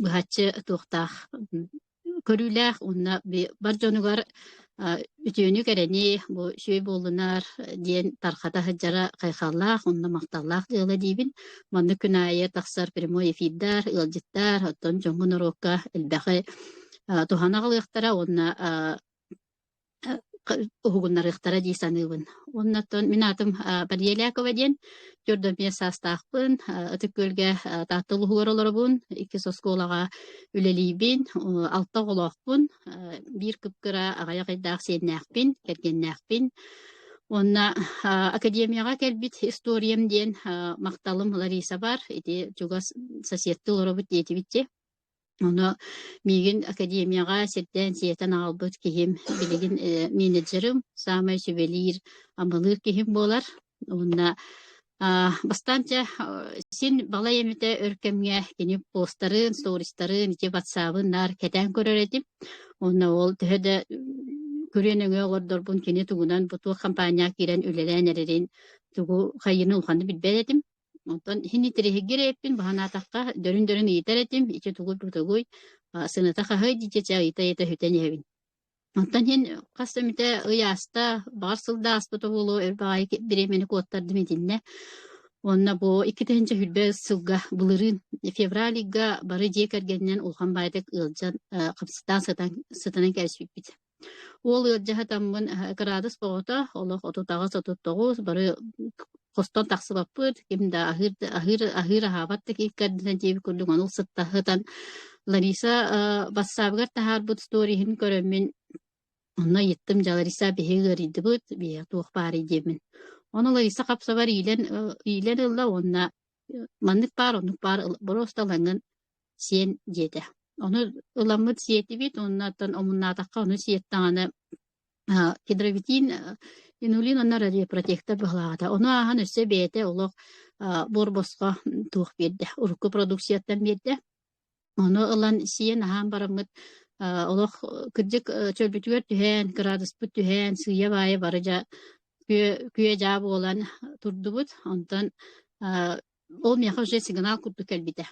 быһаччы туохтаах көрүүлээх уонна бар дьонугар үтүөнү-кэрэни бу үчүгэй буоллунар диэн тархата сылдьара хайҕаллаах уонна махталлаах дьыала диибин. Маннык күн аайы тахсар прямой эфирдар, ыалдьыттар, оттон дьоҥҥо-норуокка элбэҕи туһана аҕалыахтара уонна уһугуннарыахтара дии саныыбын. Уонна оттон мин аатым Мария Лякова диэн, 45 саастаахпын, Ытык Күөлгэ Таатта улууһугар олоробун, иккис оскуолаҕа үлэлиибин, алта оҕолоохпун, биир кып-кыра аҕыйах ыйдаах сиэннээхпин, кэргэннээхпин. Уонна академияҕа кэлбит историям диэн махталым Ларисабар, ити чугас соседтыы олоробут диэтибит дии. Ону миигин академияҕа сирдээн сиэтэн аҕалбыт киһим билигин менеджерым, саамай сүбэлиир, амалыыр киһим буолар. Уонна бастаан дьэ син балай эмитэ өр кэмҥэ кини постарын, стористарын, ити ватсабын наар кэтээн көрөр этим. Уонна ол төһө да күрүө нөҥүө олордорбун кини тугунан бу туох компанияҕа киирэн үлэлээн эрэрин тугу хайыыны улаханнык билбэт этим. Онтон иһин итириһигир эппин баһанаатахха дөрүн-дөрүн ыйытар этим, ити тугуй бу тугуй, сыната хаһый диэчэ ыйыта-ыйыта сүтэн иһэбин. Онтон иһин хас эмитэ ый ааста, баҕар сыл да ааспыта буолуо, өр баҕайы бириэмэни куоттардым итиннэ. Уонна бу 2020 сылга былырыын февраль ыйга бары дьиэ кэргэнинэн улахан баайдык ыалдьан хамсатаан сытан сытанан кэбиспиппит. Уол ыалдьаһытаммын кыраадыс оҕото, олох 38, 39 бары хостон тахсыбаппыт, ким да аһыыр аһыыр аһыыр аһаабат да кииккэрдинэ диэбит курдук ону сыттаһытан Лариса бассаабыгар таһаарбыт сториһын көрөммүн онно ыйыттым дьэ Лариса биһиги ыарыйдыбыт, биһиэхэ туох баарый диэммин. Ону Лариса хапсабар иилэн иилэн ылла уонна Маннык баар, оннук баар, боруоста ылаҥҥын сиэн диэтэ. Ону ыламмыт сиэтибит уонна оттон омуннаатахха ону сиэттэҕинэ кедровитин, инулин уонна радиопротектор быһалаата. Ону ааһан өссө бэйэтэ олох буор-босхо туох биэрдэ, урукку продукцияттан биэрдэ. Ону ылан сиэн аһаан бараммыт олох кырдьык чөлбүтүгэр түһэн, кыраадыспыт түһэн, сыыйа-баайа бары дьа күө-дьаа буолан турдубут. Онтон ол миэхэ уже сигнал курдук кэлбитэ.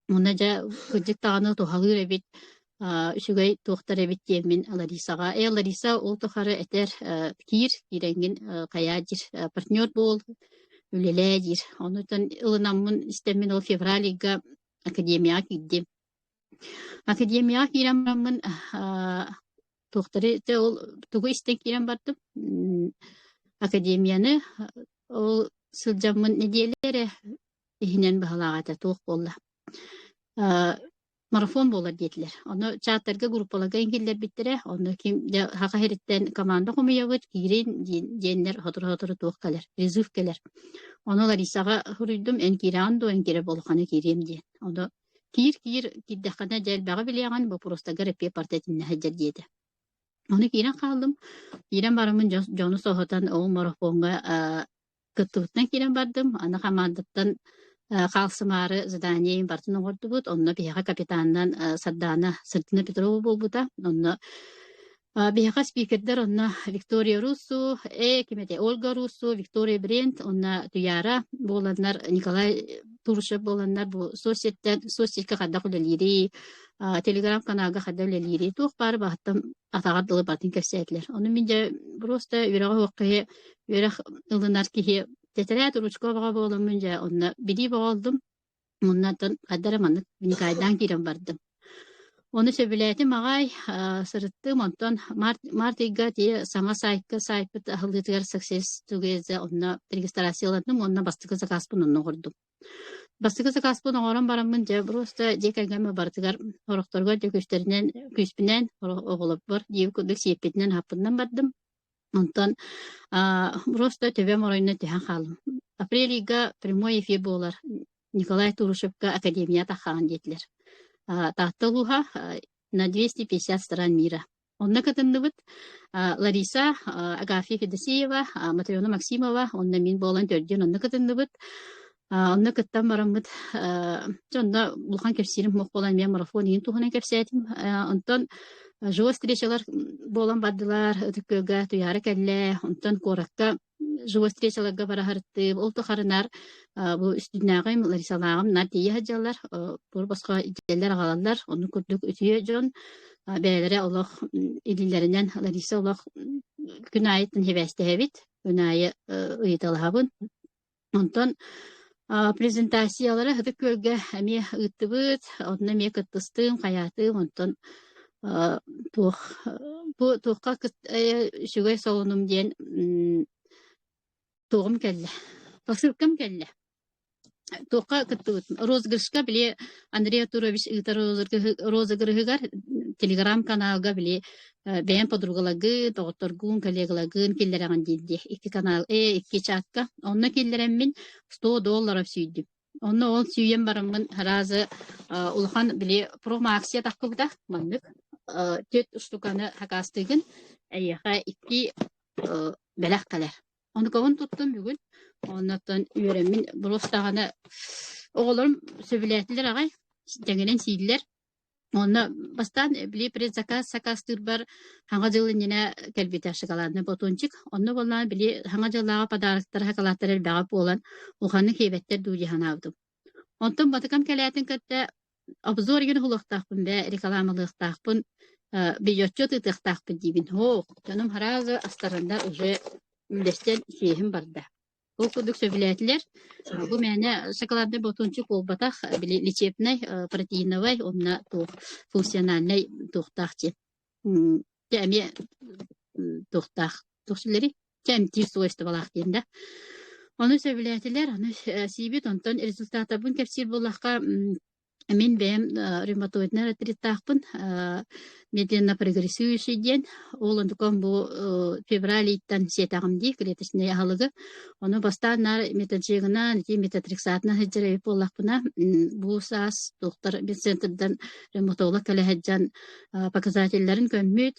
Уонна дьэ кырдьык даҕаны туһалыыр эбит, үчүгэй туохтар эбит диэммин Ларисаҕа «Ээ, Лариса, ол тухары этэр киир, киирэҥҥин хайаа диир, партнер буол, үлэлээ» диир. Онтон ылынаммын истэммин ол февраль ыйга академияҕа киирдим. Академияҕа киирэн бараммын туохтары дьэ ол тугу истэн киирэн бардым академияны ол сылдьаммын нэдиэлэ эрэ иһинэн быһалаах этэ туох буолла марафон буолар диэтилэр. Ону чаттарга группаларга киллэрбиттэрэ. Онно ким дьэ саха сириттэн команда хомуйабыт, киирин диэннэр сотору-сотору туох кэлэр, призыв кэлэр. Ону Ларисаҕа суруйдум, эн киирэҕин дуо, эн киирэр буоллаххына киириэм диэн. Ону киир-киир, киирдэххинэ дьэ элбэҕи билиэҕин, боппуруостаргар эппиэт барыта итиннэ сылдьар диэтэ. Ону киирэн хааллым. Киирэн бараммын дьону соһутан ол марафоҥҥа Кыттыбытынан киирэн бардым, аны хамаандаттан хаалсымаары задание барытын оҥордубут. Онно биһиэхэ капитанынан Сардаана Сардина Петрова буолбута. Онно биһиэхэ спикердэр онно Виктория Руссу, ким этэй, Ольга Руссу, Виктория Брент, онно Туяра буоланнар, Николай Турушев буоланнар бу соцсеттэн соцсетка хайдах үлэлиирий, телеграм-каналга хайдах үлэлиирий, туох баары баһыттан атаҕар дылы барытын кэпсээтилэр. Ону мин дьэ просто үөрэҕэ суох киһи үөрэх ылынар киһи тэтэрээт ручка бөҕө буоламмын дьэ онно билии бөҕө ыллым. Онно оттон хайда эрэ маннык вникайдаан киирэн бардым. Ону сөбүлээтим аҕай, сырыттым. Онтон март, март ыйга тиэ саҥа сайтка сайтпыт аһыллыытыгар Success Together онно регистрацияланным уонна бастакы заказпын онно оҥордум. Бастакы сакааспын оҥорон бараммын дьэ просто дьиэ кэргэммэр барытыгар сорохторугар дьэ күүстэринэн күүспүнэн оҕолорбор диэбит курдук сиэппитинэн аһаппытынан бардым. Онтон просто төбөм оройуна түһэн хааллым. Апрель ыйга прямой эфир буолар Николай Турушевка Академия таххаҕын диэтилэр. Таатта улууһа на 250 стран мира. Онно кытынныбыт Лариса, Агафья Федосеева, Матрена Максимова уонна мин буолан төрдүөн онно кытынныбыт. Онно кыттан бараммыт дьэ онно улахан кэпсиирим суох буолан эмиэ марафон иһин туһунан кэпсээтим. Онтон живой встречалар буолан бардылар Ытык Күөлгэ Туйаара кэллэ. Онтон куоракка живой встречаларга бара сырыттым. Ол тухары наар бу үстүннээҕим, Ларисалааҕым наар тиийэ сылдьаллар, буор босхо илдьэллэр аҕалаллар. Оннук курдук үтүө дьон бэйэлэрэ олох илиилэринэн Лариса олох күн аайыттан сибээстэһэбит, күн аайы ыйыталаһабын. Онтон презентациялары Ытык Күөлгэ эмиэ ыыттыбыт, онно эмиэ кыттыстым, хайаатым, онтон туох бу туохха үчүгэй солунум диэн туоҕум кэллэ, посылкам кэллэ. Туохха кыттыбытым? Розыгрышка били Андрей Артурович ыытар розыгрыһыгар телеграм-каналга били бэйэм подругаларгын, доҕотторгун, коллегаларгын киллэрэҕин диир икки канал, икки чатка. Онно киллэрэммин 100 долларов сүүйдүм. Онно ол сүүйэн бараммын сразу улахан били промо-акция таххыбыта маннык түөрт штуканы хакаастыыгын эйиэхэ икки бэлэх кэлэр. Онукабын туттум бүгүн. Оннуттан үөрэммин буруостаҕына оҕолорум сөбүлээтилэр аҕай, тэҥинэн сииллэр. Онно бастаан били предзаказ сакаастыырбар Саҥа дьыл иннинэ кэлбитэ шоколадный батончик. Онно буоллаҕына били Саҥа дьыллааҕы подароктара шоколадтара элбэҕэ буолан улаханнык сиэбэттэр дуу дии санаабытым. Онтон батыкам кэлээтин кытта обзор игин уһулуохтаахпын бээ, рекламалыахтаахпын, видеоотчет ыытыахтаахпын диибин. Һоо, дьонум сразу астарыннар уже үллэстэн сиэһим барда. Ол курдук сөбүлээтилэр. Бу мээнэ шоколадный батончик буолбатах, били лечебнай, протеиновай уонна туох функциональнай туохтаах диэн. Дьэ эмиэ туохтаах туох сүлэрий? Чэ эмтиир свойстволаах диэн да. Ону сөбүлээтилэр, ону сиибит, онтон результаттарбын кэпсиир буоллахха. Мин бэйэм ревматоиднай артриттаахпын, медленно прогрессирующий диэн. Ол онтукам бу февраль ыйтан сиэтэҕим дии клеточнай аһылыгы. Ону бастаан наар метаджигынан, ити метатрексатынан сылдьар эбит буоллахпына, бу саас доктор медцентрдан ревматолог кэлэ сылдьан показателлэрин көммүт,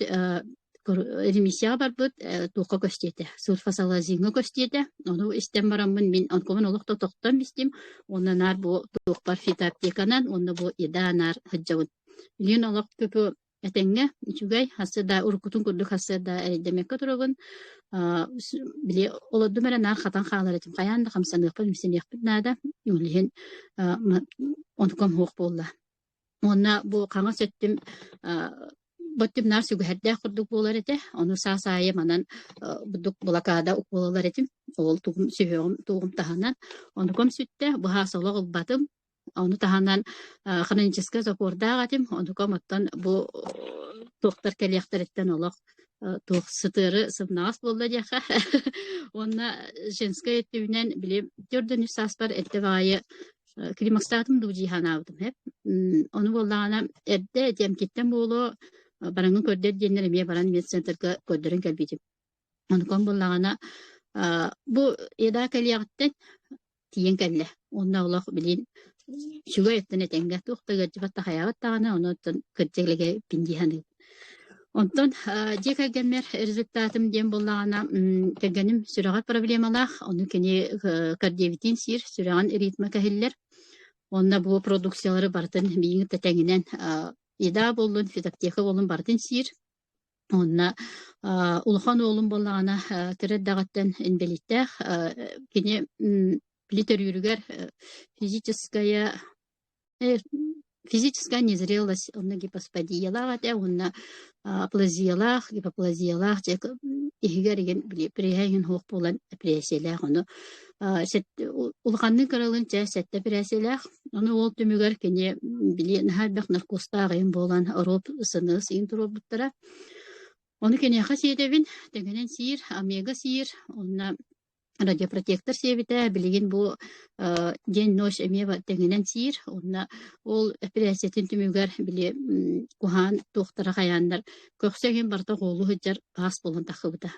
ремиссияҕа барбыт туохха көстүөтэ сульфасалазиҥҥа көстүөтэ ону истэн бараммын мин онкобун олох да тохтон истим уонна наар бу туохпар фитоаптеканан уонна бу еда наар сылдьабын билигин олох пүпү этэҥҥэ үчүгэй хасса да уруккутун курдук хасса да эрэйдэммэккэ турабын били олордум эрэ наар хатан хаалар этим хайаан да хамсаныахпын имсэниэхпит наада ол иһин онтукам суох буолла Уонна бу хаҥас өттүм боттүм наар сүгэһэрдээх курдук буолар этэ. Ону саас аайы манан бурдук блокада укуолалар этим. Ол тугум сүһүөҕүм тугум таһынан. Онукум сүттэ, быһаас олох ылбатым. Ону таһынан хроническай запордаах этим. Онукум оттон бу туохтар кэлиэхтэриттэн олох туох сытыары сымнаҕас буолла диэххэ. Уонна женскай өттүбүнэн били төрдөн үс сааспар эрдэ баҕайы Климакстаатым дуу дии санаабытым эп. Ону буоллаҕына эрдэ этиэмкиттэн буолуо бараҥҥын көрдөр диэннэр эмиэ баран медцентрга көрдөрөн кэлбитим. Онукон буоллаҕына бу еда кэлиэҕиттэн тиийэн кэллэ. Уонна олох билин үчүгэй өттүн этэҥҥэ туох да ыалдьыбат да хайаабат даҕаны, онуттан кырдьык илигэбин дии саныыбын. Онтон дьиэ кэргэммэр результатым диэн буоллаҕына, кэргэним сүрэҕэр проблемалаах, ону кини кардиовитин сиир, сүрэҕин ритмэ кэһиллэр. Уонна бу продукциялары барытын миигин кытта тэҥинэн еда буоллун, фитоптека буоллун барытын сиир. Уонна улахан уолум буоллаҕына кыра эрдэҕиттэн инбэлииттээх, кини били төрүүрүгэр физическая Физическая незрелость онно гипосподиялаах этэ уонна аплазиялаах, гипоплазиялаах дьэ иһигэр игин били преһэ иһин суох буолан эпирээссийэлээх ону улаханныын кыралыын чэ сэттэ эпирээссийэлээх ону ол түмүгэр кини били наһаа элбэх наркозтаах иһин буолан оруоп сыныыс иһин туруорбуттара. Ону киниэхэ сиэтэбин, тэҥинэн сиир, омега сиир, уонна радиопротектор сиэбитэ билигин бу день-ночь эмиэ тэҥинэн сиир уонна ол эпэрээссийэтин түмүгэр били куһаан туохтара хайааннар көхсө иһин барыта оҕолуу сылдьар таас буолан тахсыбыта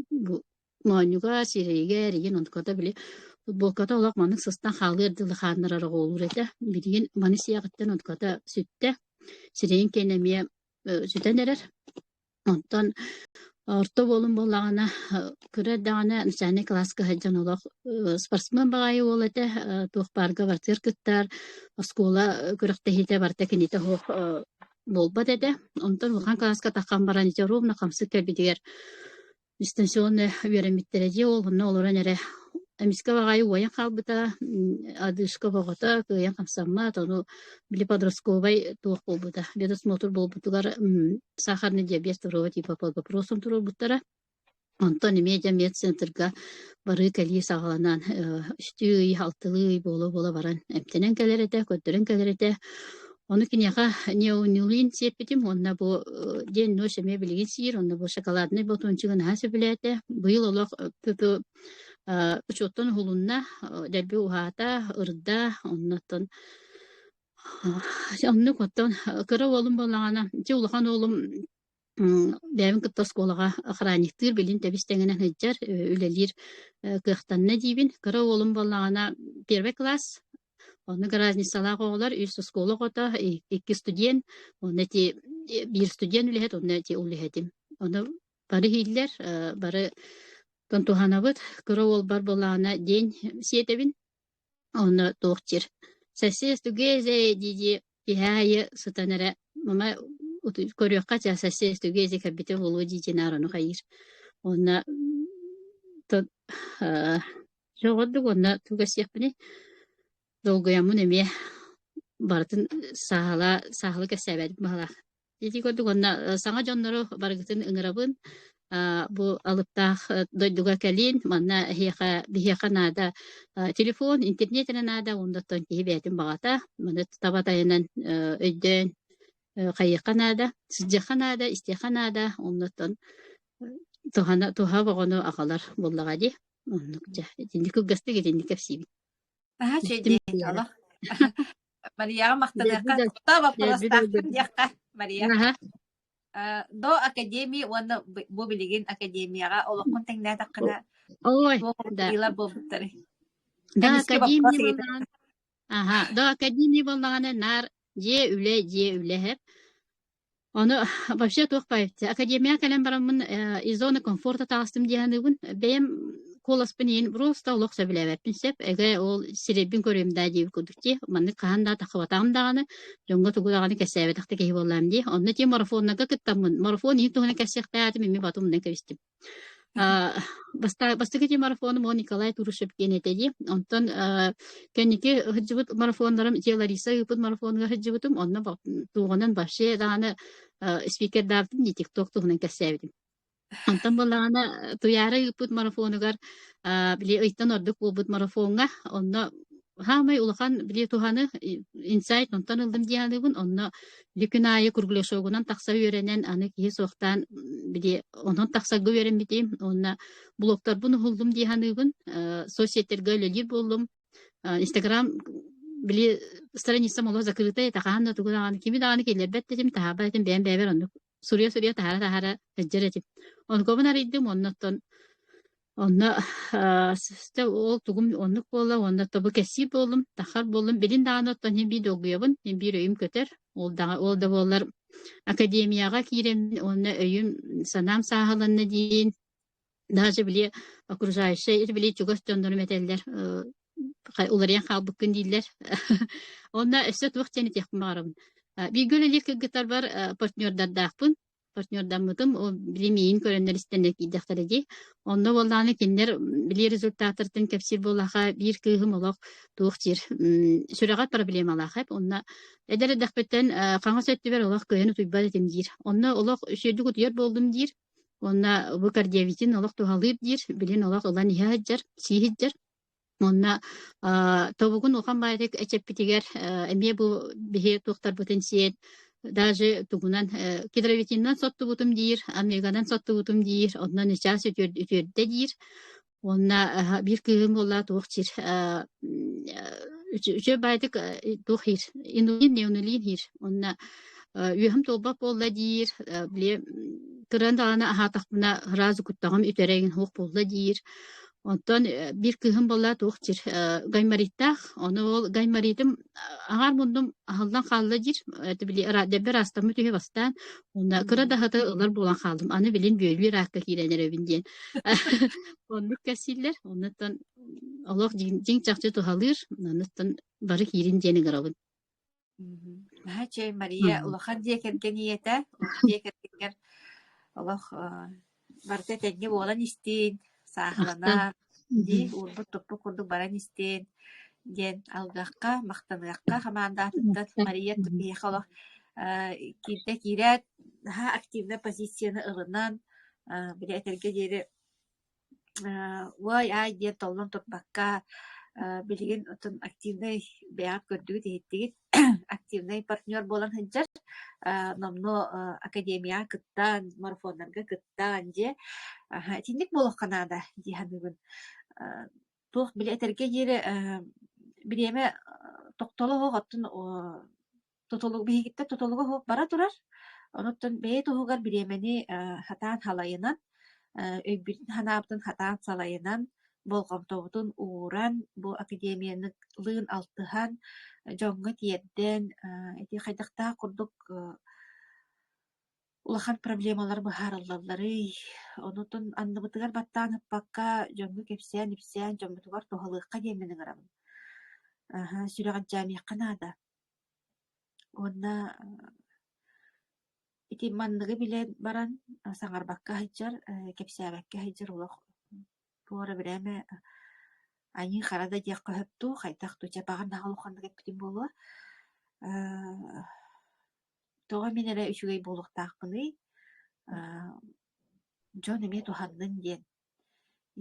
бу моонньуга сирэйигэр игин онтуката били футболката олох маннык сыстан хаалыар дылы хааннарар оҕолуур этэ билигин маны сиэҕиттэн онтуката сүттэ сирэйин кэннэ эмиэ сүтэн эрэр Онтон орто уолум буоллаҕына, кыра эрдэҕинэ начальнай кылааска сылдьан олох спортсмен баҕайы уол этэ, туох баарга барытыгар кыттар, оскуола күрэхтэһиитэ барыта кинитэ суох буолбат этэ. Онтон улахан кылааска таххан баран ити ровно хамсык кэлбитигэр Дистанционно үөрэммиттэрэ дии, ол онно олорон эрэ эмискэ баҕайы уойан хаалбыта, одышка оҕото кыайан хамсаммат, ону били подростковай туох буолбута, медосмотр буолбутугар сахарный диабет второго типа под вопросом туруорбуттара. Онтон эмиэ дьэ медцентрга барыы-кэлии саҕаланан үстүү ый, алтылыы ый буола-буола баран эмтэнэн кэлэр этэ, көрдөрөн кэлэр этэ. Ону киниэхэ неонулин сиэппитим уонна бу диэн ночь эмиэ билигин сиир, онно бу шоколаднай батончигы наһаа сөбүлээтэ. Быйыл олох пүпү учуоттан уһулунна, дэлби уһаата, ырда, оннуттан оннук оттон кыра уолум буоллаҕына, ити улахан уолум Бэйэбин кытта оскуолаҕа охранниктыыр, билин тэбис-тэҥинэн сылдьар, үлэлиир кыахтанна диибин. Кыра уолум буоллаҕына первый класс, оннук разницалаах оҕолор, үс оскуола оҕото, икки студент, уонна ити биир студент үлэһит, уонна ити үлэһитим. Ону бары иһиллэр, бары туһанабыт. Кыра уолбар буоллаҕына день сиэтэбин, Онно туох диир: «Сосед тугезе» дии-дии киэһэ аайы сытан эрэ мама көрүөххэ чэ сосед тугезе кэлбитэ буолуо дии-дии наар ону хайыыр. Уонна дьоҕурдук уонна тугу эсиэхпиний долгуйаммын эмиэ барытын сааһылаа сааһылыы кэпсээбэтим быһыылаах. Ити курдук уонна саҥа дьоннору барыгытын ыҥырабын. Бу алыптаах дойдуга кэлин, манна эһиэхэ биһиэхэ наада телефон, интернет эрэ наада, уонна оттон киһи бэйэтин баҕата, маны таба тайанан өйдөөн хайыахха наада, сылдьыахха наада, истиэххэ наада, оннуттан туһана туһа оҕону аҕалар буоллаҕа дии. Оннук дьэ, итинник кылгастык итинник кэпсиибин. Наһаа Иттим үчүгэй олох. Марияҕа Дэлби махтаныахха. да Тохтоо дэлби боппуруостаахпын долгуйдум. диэххэ, Мария. Аһа. До академии уонна бу билигин академияҕа олоххун тэҥнээтэххинэ Ой, туох да. уларыйыылар буолбуттарый? Да Эмискэ боппуруос академия ыйытар. буоллаҕына аһа, до академия буоллаҕына наар дьиэ үлэ, дьиэ үлэһэр. Ону вообще туох баайбыт академияҕа кэлэн бараммын из зоны комфорта таҕыстым дии саныыбын. Бэйэм куоласпын иһин просто олох сөбүлээбэппин сөп. Эгэ ол сирэйбин көрүөм даа диэбит курдук дии. Маннык хаһан да таххыбатаҕым даҕаны, дьоҥҥо тугу даҕаны кэпсээбэтэх да киһи буоллаҕым дии. Онно тиийэн марафоннарга кыттаммын, марафон иһин туһунан кэпсиэхтээтим, эмиэ батым умнан кэбистим. Бастакы дии марафоным ол Николай Турушев диэн этэ дии. Онтон кэнники сылдьыбыт марафоннарым дьиэ Лариса ыыппыт марафонугар сылдьыбытым. Онно туоҕунан вообще даҕаны спикердаабытым дии тикток туһунан кэпсээбитим. Онтон буоллаҕына Туйаара ыыппыт марафонугар били ыйтан ордук буолбут марафоҥҥа онно Саамай улахан били туһаны инсайт онтон ыллым дии саныыбын. Онно били күн аайы кругляшогунан тахса үөрэнэн, аны киһи суохтаан били онон тахсарга үөрэммитим. Уонна блогтарбын уһуллум дии саныыбын. Соцсеттергэ үлэлиир буоллум. Инстаграм били страницам олох закрытая, хаһан да тугу даҕаны кими даҕаны киллэрбэт этим, таһаарбат этим, бэйэм бэйэбэр оннук суруйа-суруйа таһаара-таһаара сылдьар этим. Онкобун арыйдым, оннуттан Онно ол тугум оннук буолла уонна тобу кэссии буоллум, тахар буоллум. Билин даҕаны оттон син биир долгуйабын, син биир өйүм көтөр. Ол даҕа ол да буоллар академияҕа киирэммин уонна өйүм санаам сааһыланна диин даже били окружающие били чугас дьоннорум этэллэр уларыйан хаалбыккын дииллэр. Онно өссө туох диэн этиэхпин баҕарабын. Бииргэ үлэлиир кыргыттарбар партнердардаахпын. Партнердаммытым, ол били миигин көрөннөр истэннэр киирдэхтэрэ дии. Онно буоллаҕына кинилэр били результаттартан кэпсиир буоллахха биир кыыһым олох туох диир сүрэҕэр проблемалаах эбит. Онно эдэр эрдэхпиттэн хаҥас өттүбэр олох кыайан утуйбат этим диир. Онно олох үчүгэйдик утуйар буоллум диир. Уонна бу кардиовитин олох туһалыыр диир. Билин олох ылан иһэ сылдьар, сии сылдьар. Уонна тобугун улахан баайдык эчэппитигэр эмиэ бу биһи туохтарбытын сиэн даже тугунан кедровитинынан соттубутум диир, омеганан соттубутум диир, онно начаас үтүөрдэ диир. Уонна биир кыыһым буолла туох диир үчүгэй баайдык туох диир инулин, неонулин диир. Уонна үөһүм туолбат буолла диир, били кыран даҕаны аһаатахпына сразу куттаҕым үтэрэ игин суох буолла диир. Онтон биир кыыһым буолла туох диир гаймориттаах, ону ол гайморитым аҥаар муннум аһыллан хаалла диир, это били дэббэр аастаммыт үһү бастаан, уонна кыра да аһыты ылар буолан хааллым, аны билин бүөлүү ыраакка киирэн эрэбин диэн. Оннук кэпсииллэр, оннуттан олох дьиҥ чахчы туһалыыр, оннуттан бары киирин диэн ыҥырабын. Наһаа үчүгэй Мария улахан дьиэ кэргэн ийэтэ, дьиэ кэргэнгэр олох барыта этэҥҥэ буолан истин, сааһыланан дии уурбут-туппут курдук баран истин диэн алгыахха, махтаныахха хамаандаатыттан Мария биһиэхэ олох киирдэ киирээт наһаа активнай позицияны ылынан, били этэргэ диэри уой-аай диэн толлон турбакка, билигин оттон активнай бэйэҕит көрдүгүт-иһиттигит, активнай партнер буолан сылдьар, номнуо академияҕа кыттан, марафоннарга кыттан дьэ итинник буолуохха наада дии саныыбын. Туох били этэргэ диэри бириэмэ тохтоло суох оттон Тутулук биһигиттэн тутулуга суох бара турар. Онуттан бэйэ туһугар бириэмэни сатаан халайынан, өйбүтүн-санаабытын сатаан салайынан, болҕомтобутун ууран, бу академиялыын алтыһан, дьоҥҥо тиэрдэн, ити хайдахтаах курдук улахан проблемалар быһаарыллалларый? Онутун анныбытыгар баттаан ыппакка, дьоҥҥо кэпсээн-ипсээн дьоммутугар туһалыахха диэммин ыҥырабын. Аһа, сүрэҕэлдьээмиэххэ наада. Уонна ити манныгы билэн баран саҥарбакка сылдьар, кэпсээбэккэ сылдьар олох туора бирээмэ аньыы-хара да диэххэ сөп дуу, хайдах дуу, чэ баҕар наһаа улаханнык эппитим буолуо. Тоҕо мин эрэ үчүгэй буолуохтаахпыный, дьон эмиэ туһаннын диэн.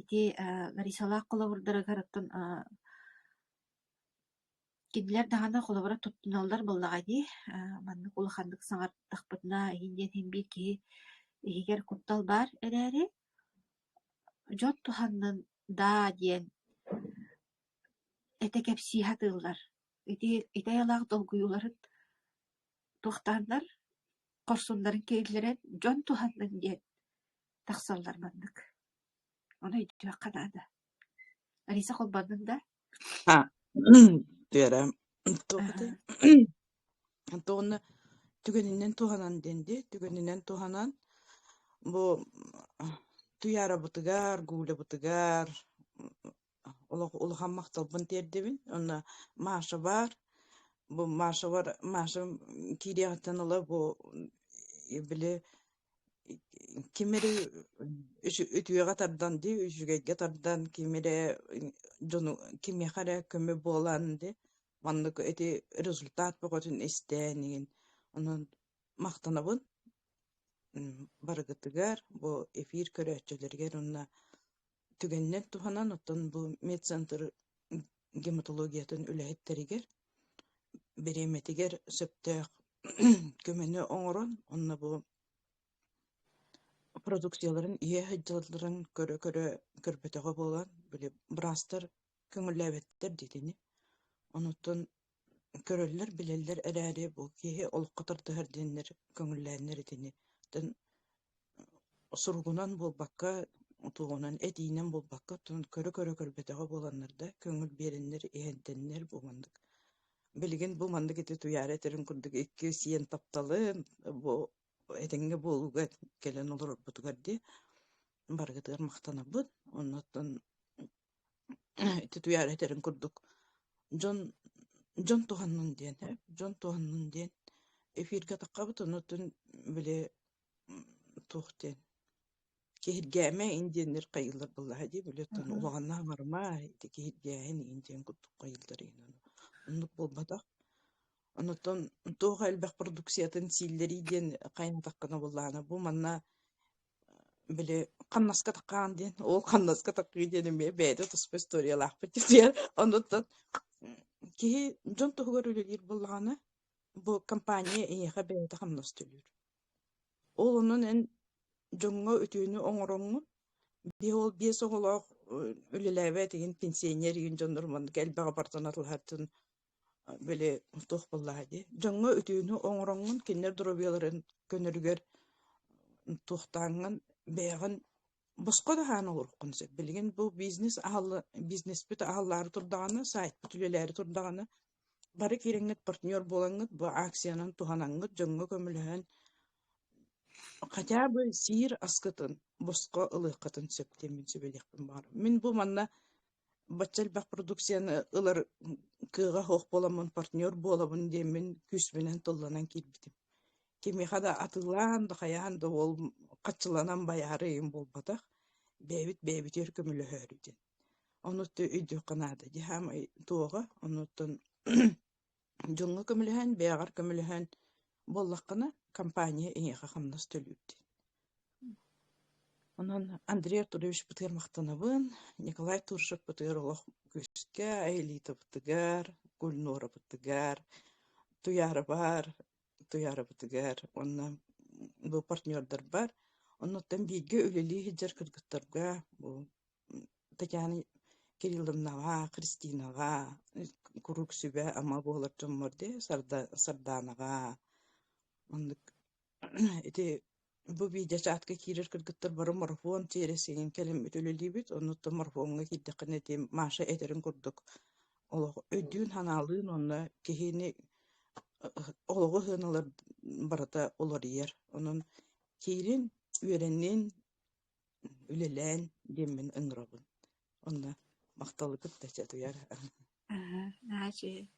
Ити Ларисалаах холобурдарыгар оттон Кинилэр даҕаны холобура туттуналлар буоллаҕа дии, маннык улаханнык саҥардахпытына иһин диэн иһин биир киһи иһигэр куттал баар эрээри, дьон туһаннын даа диэн этэ кэпсии сатыыллар. Ити ити айылаах долгуйууларын туохтааннар хорсуннарын киириллэрэн дьон туһаннын диэн тахсаллар маннык. Ону өйдүөххэ наада. Алиса холбоннуҥ да? Туора туох этэй? Онтон түгэнинэн туһанан диэн дии, түгэнинэн туһанан бу Туйаарабытыгар, Гулябытыгар олох улахан махталбын тиэрдэбин. Уонна Маша баар. Бу Машабар Маша киириэҕиттэн ыла бу били ким эрэ үтүөҕэ тардан дии, үчүгэйгэ тардан, ким эрэ дьону кимиэхэ эрэ көмө буолан дии, маннык ити результат бөҕөтүн истээн игин. Онон махтанабын барыгытыгар, бу эфир көрөөччүлэригэр уонна түгэнинэн туһанан, оттон бу медцентр гематологиятын үлэһиттэригэр бириэмэтигэр сөптөөх көмөнү оҥорон, онно бу продукцияларын иһэ сылдьалларын көрө-көрө көрбөтөҕө буолан, били быраастар көҥүллээбэттэр диэтини. Онуттан көрөллөр, билэллэр эрээри бу киһи олоххо тардыһар диэннэр көҥүллээннэр итини. Оттон суругунан буолбакка, туоҕунан этиинэн буолбакка, оттон көрө-көрө көрбөтөҕө буоланнар да, көҥүл биэрэннэр, иһэнтэннэр бу маннык. Билигин бу маннык ити Туйаара этэрин курдук икки сиэн тапталын бу этэҥҥэ буолууга кэлэн олорорбутугар дии барыгытыгар махтанабыт. Оннуттан ити Туйаара этэрин курдук дьон дьон туһаннын диэн, дьон туһаннын диэн эфиргэ таххабыт, оннуттан били туох диэн киһиргээмэ ин диэннэр хайыыллар буоллаҕа дии, били оттон улаҕаннаах барыма ити киһиргээһин иин диэн курдук хайыыллар иһин оннук буолбатах. Онуттан туох элбэх продукциятын сииллэрий диэн хайаатаххына буоллаҕына бу манна били хамнаска такаан диэн ол хамнаска такыы диэн эмиэ бэйэтэ туспа историялаахпыт диэн онуттан киһи дьон туһугар үлэлиир буоллаҕына бу компания эйиэхэ бэйэтэ хамнас төлүүр. Ол онон эн дьоҥҥо үтүөнү оҥороҥҥун, биһи ол биэс оҕолоох үлэлээбэт игин пенсионер игин дьоннор маннык элбэх апартамент ылаһартын били туох буоллаҕа дии. Дьоҥҥо үтүөнү оҥороҥҥун, кинилэр доруобуйаларын көнөрүгэр туохтааҥҥын бэйэҕин босхо да аһаан олоруоххун сөп. Билигин бу бизнес аһалла бизнеспит аһаллаары турдаҕына, сайтпыт үлэлээри турдаҕына, бары киирэҥҥит партнер буолаҥҥыт, бу акциянан туһанаҥҥыт, дьоҥҥо көмөлөһөн хотя бы сиир аскытын босхо ылыаххытын сөп диэн мин сүбэлиэхпин баҕарабын. Мин бу манна бачча элбэх продукцияны ылар кыаҕа суох буоламмын партнер буолабын диэммин күүспүнэн тылланан киирбитим. Кимиэхэ да атыылаан да хайаан да ол хаччыланан байаары ыйым буолбатах, бэйэбит бэйэбитигэр көмөлөһөөрү диэн. Ону өйдүөххэ наада дии хаамай туоҕа, онуттан дьоҥҥо көмөлөһөн, бэйэҕэр көмөлөһөн буоллаххына, компания эйиэхэ хамнас төлүүр диэн. Онон Андрей Артуровичпытыгар махтанабын, Николай Туршевпытыгар олох күүскэ, Аэлитабытыгар, Гульнорабытыгар, Туйаарабар, Туйаарабытыгар уонна бу партнердарбар, оннуттан бииргэ үлэлии сылдьар кыргыттарга бу Татьяна Кирилловнаҕа, Христинаҕа куруук сүбэ-ама буолар дьоммор дии, Сарданаҕа оннук ити бу видеочатка киирэр кыргыттар бары марафон тиэрэсигин кэлиммит үлэлиибит. Оннуттан марафоҥҥа киирдэххинэ ити Маша этэрин курдук олох өйдүүн-санаалыын уонна киһини олоҕу сыаналар барыта уларыйар. Онон киирин, үөрэнин, үлэлээн диэммин ыҥырабын. Онно махталы кытта чатыйар. Наһаа үчүгэй.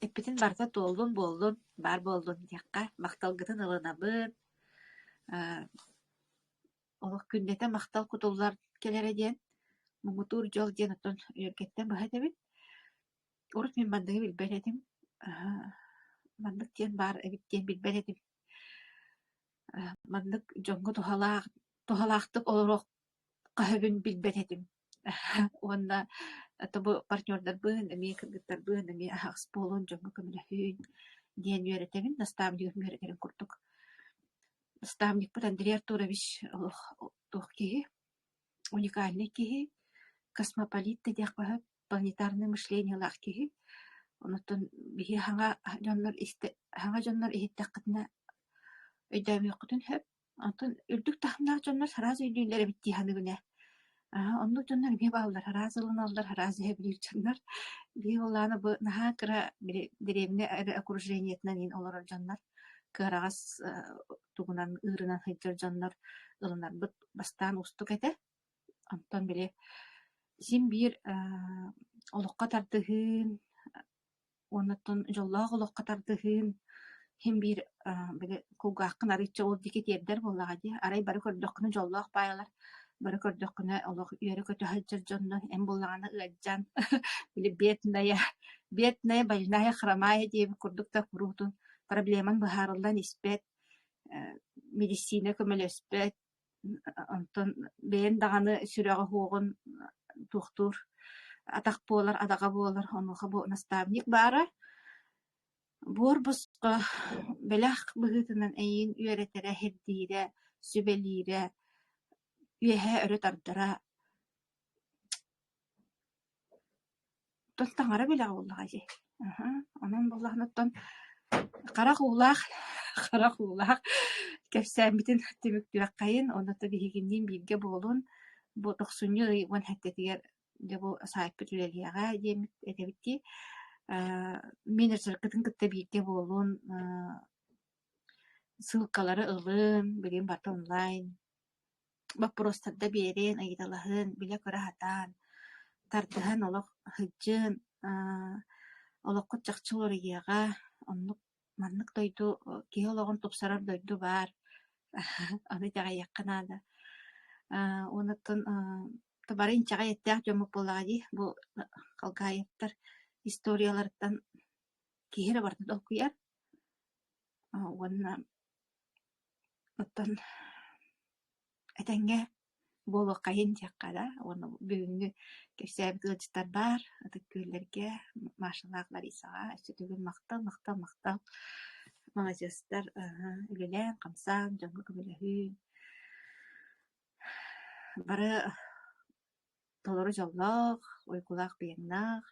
Эппитин барыта туоллун буоллун, баар буоллун диэххэ, махталгытын ылынабын. Олох күннэтэ махтал кутуллар кэлэрэ диэн, муҥутуур дьол диэн оттон үөргэттэн быһа этэбин. Урут мин манныгы билбэт этим. Маннык диэн баар эбит диэн билбэт этим. Маннык дьоҥҥо туһалаах туһалаахтык олоруох хаһыгын билбэт этим уонна тобу партнердарбын эмиэ кыргыттарбын эмиэ аһаҕас буолун, дьоҥҥо көмөлөһүүн диэн үөрэтэбин, наставнигым үөрэтэрин курдук. Наставникпыт Андрей Артурович олох туох киһи, уникальнай киһи, космополит да диэххэ сөп, планетарнай мышлениелаах киһи. Онуттан биһи хаҥа дьоннор истэ хаҥа дьоннор иһиттэххитинэ өйдөөмүөххүтүн сөп. Онтон үрдүк таһымнаах дьоннор сразу өйдүүллэр эбит дии саныыбын ээ. Аа, оннук дьоннор эмиэ бааллар, араас ылыналлар, араас иһэбилиир дьоннор. Биһи буоллаҕына бу наһаа кыра били дэриэбинэ эрэ окружениетынан иин олорор дьоннор, кыараҕас тугунан ыырынан сылдьар дьоннор ылынарбыт бастаан уустук этэ. Онтон били син биир олоххо тардыһыын уонна оттон дьоллоох олоххо тардыһыын син биир били кулгааххын арыычча ол диэки тиэрдэр буоллаҕа дии. Арай бары көрдөххүнэ дьоллоох баайалар, бары көрдөххүнэ олох үөрэ-көтө сылдьар дьоннор эн буоллаҕына ыалдьан били бедная, бедная, больная, хромая диэбит курдук да куруутун проблемаҥ быһаарыллан испэт, медицина көмөлөспөт, Онтон бэйэм даҕаны сүрэҕэ суоҕун туохтуур атах буолар, адаҕа буолар, онуоха бу наставник баара. Буор босхо бэлэх быһыытынан эйигин үөрэтэрэ, сирдиирэ, сүбэлиирэ, үөһээ өрө тардара Оттон таҥара бэлэҕэ буоллаҕа дии. Аһа, онон буоллаҕына оттон харах уулаах, харах уулаах кэпсээммитин түмүктүөххэйин уонна то биһигинниин бииргэ буолун. Бу тохсунньу ый уон сэттэтигэр дьэ бу саайпыт үлэлиэҕэ диэммит этэбит дии. Ээ, менеджеркытын кытта бииргэ буолун, ээ, ссылкалары ылын, билигин барыта онлайн боппуруостарда биэриэн, ыйыталаһыан, билэ-көрө сатаан, тардыһан олох сылдьыан, олоххут чахчы уларыйыаҕа, оннук маннык дойду киһи олоҕун тупсарар дойду баар, ону итэҕэйиэххэ наада. Уонна оттон бары инчэҕэй эттээх дьоммут буоллаҕа дии, бу Халгаевтар историяларыттан киһи эрэ барыта долгуйар уонна оттон Этэҥҥэ буолуоххайын диэххэ да уонна бүгүҥҥү кэпсээбит ыалдьыттар баар Ытык Күөллэргэ Машалаах Ларисаҕа өссө төгүл махтал, махтал, махтал маладьыастар үлэлээн-хамсаан дьоҥҥо көмөлөһүүн бары толору дьоллоох, уйгулаах быйаҥнаах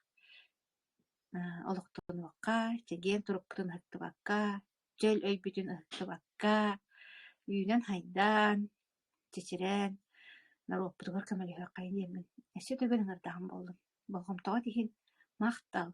олохтонуохха, чэгиэн турукпутун ыһыктыбакка чөл өйбүтүн ыһыктыбакка, үүнэн-хайдаан, чэчирээн, норуоппутугар көмөлөһүөххэйин диэммин өссө төгүл ыҥырдаҕым буоллун. Болҕомтоҕут иһин махтал!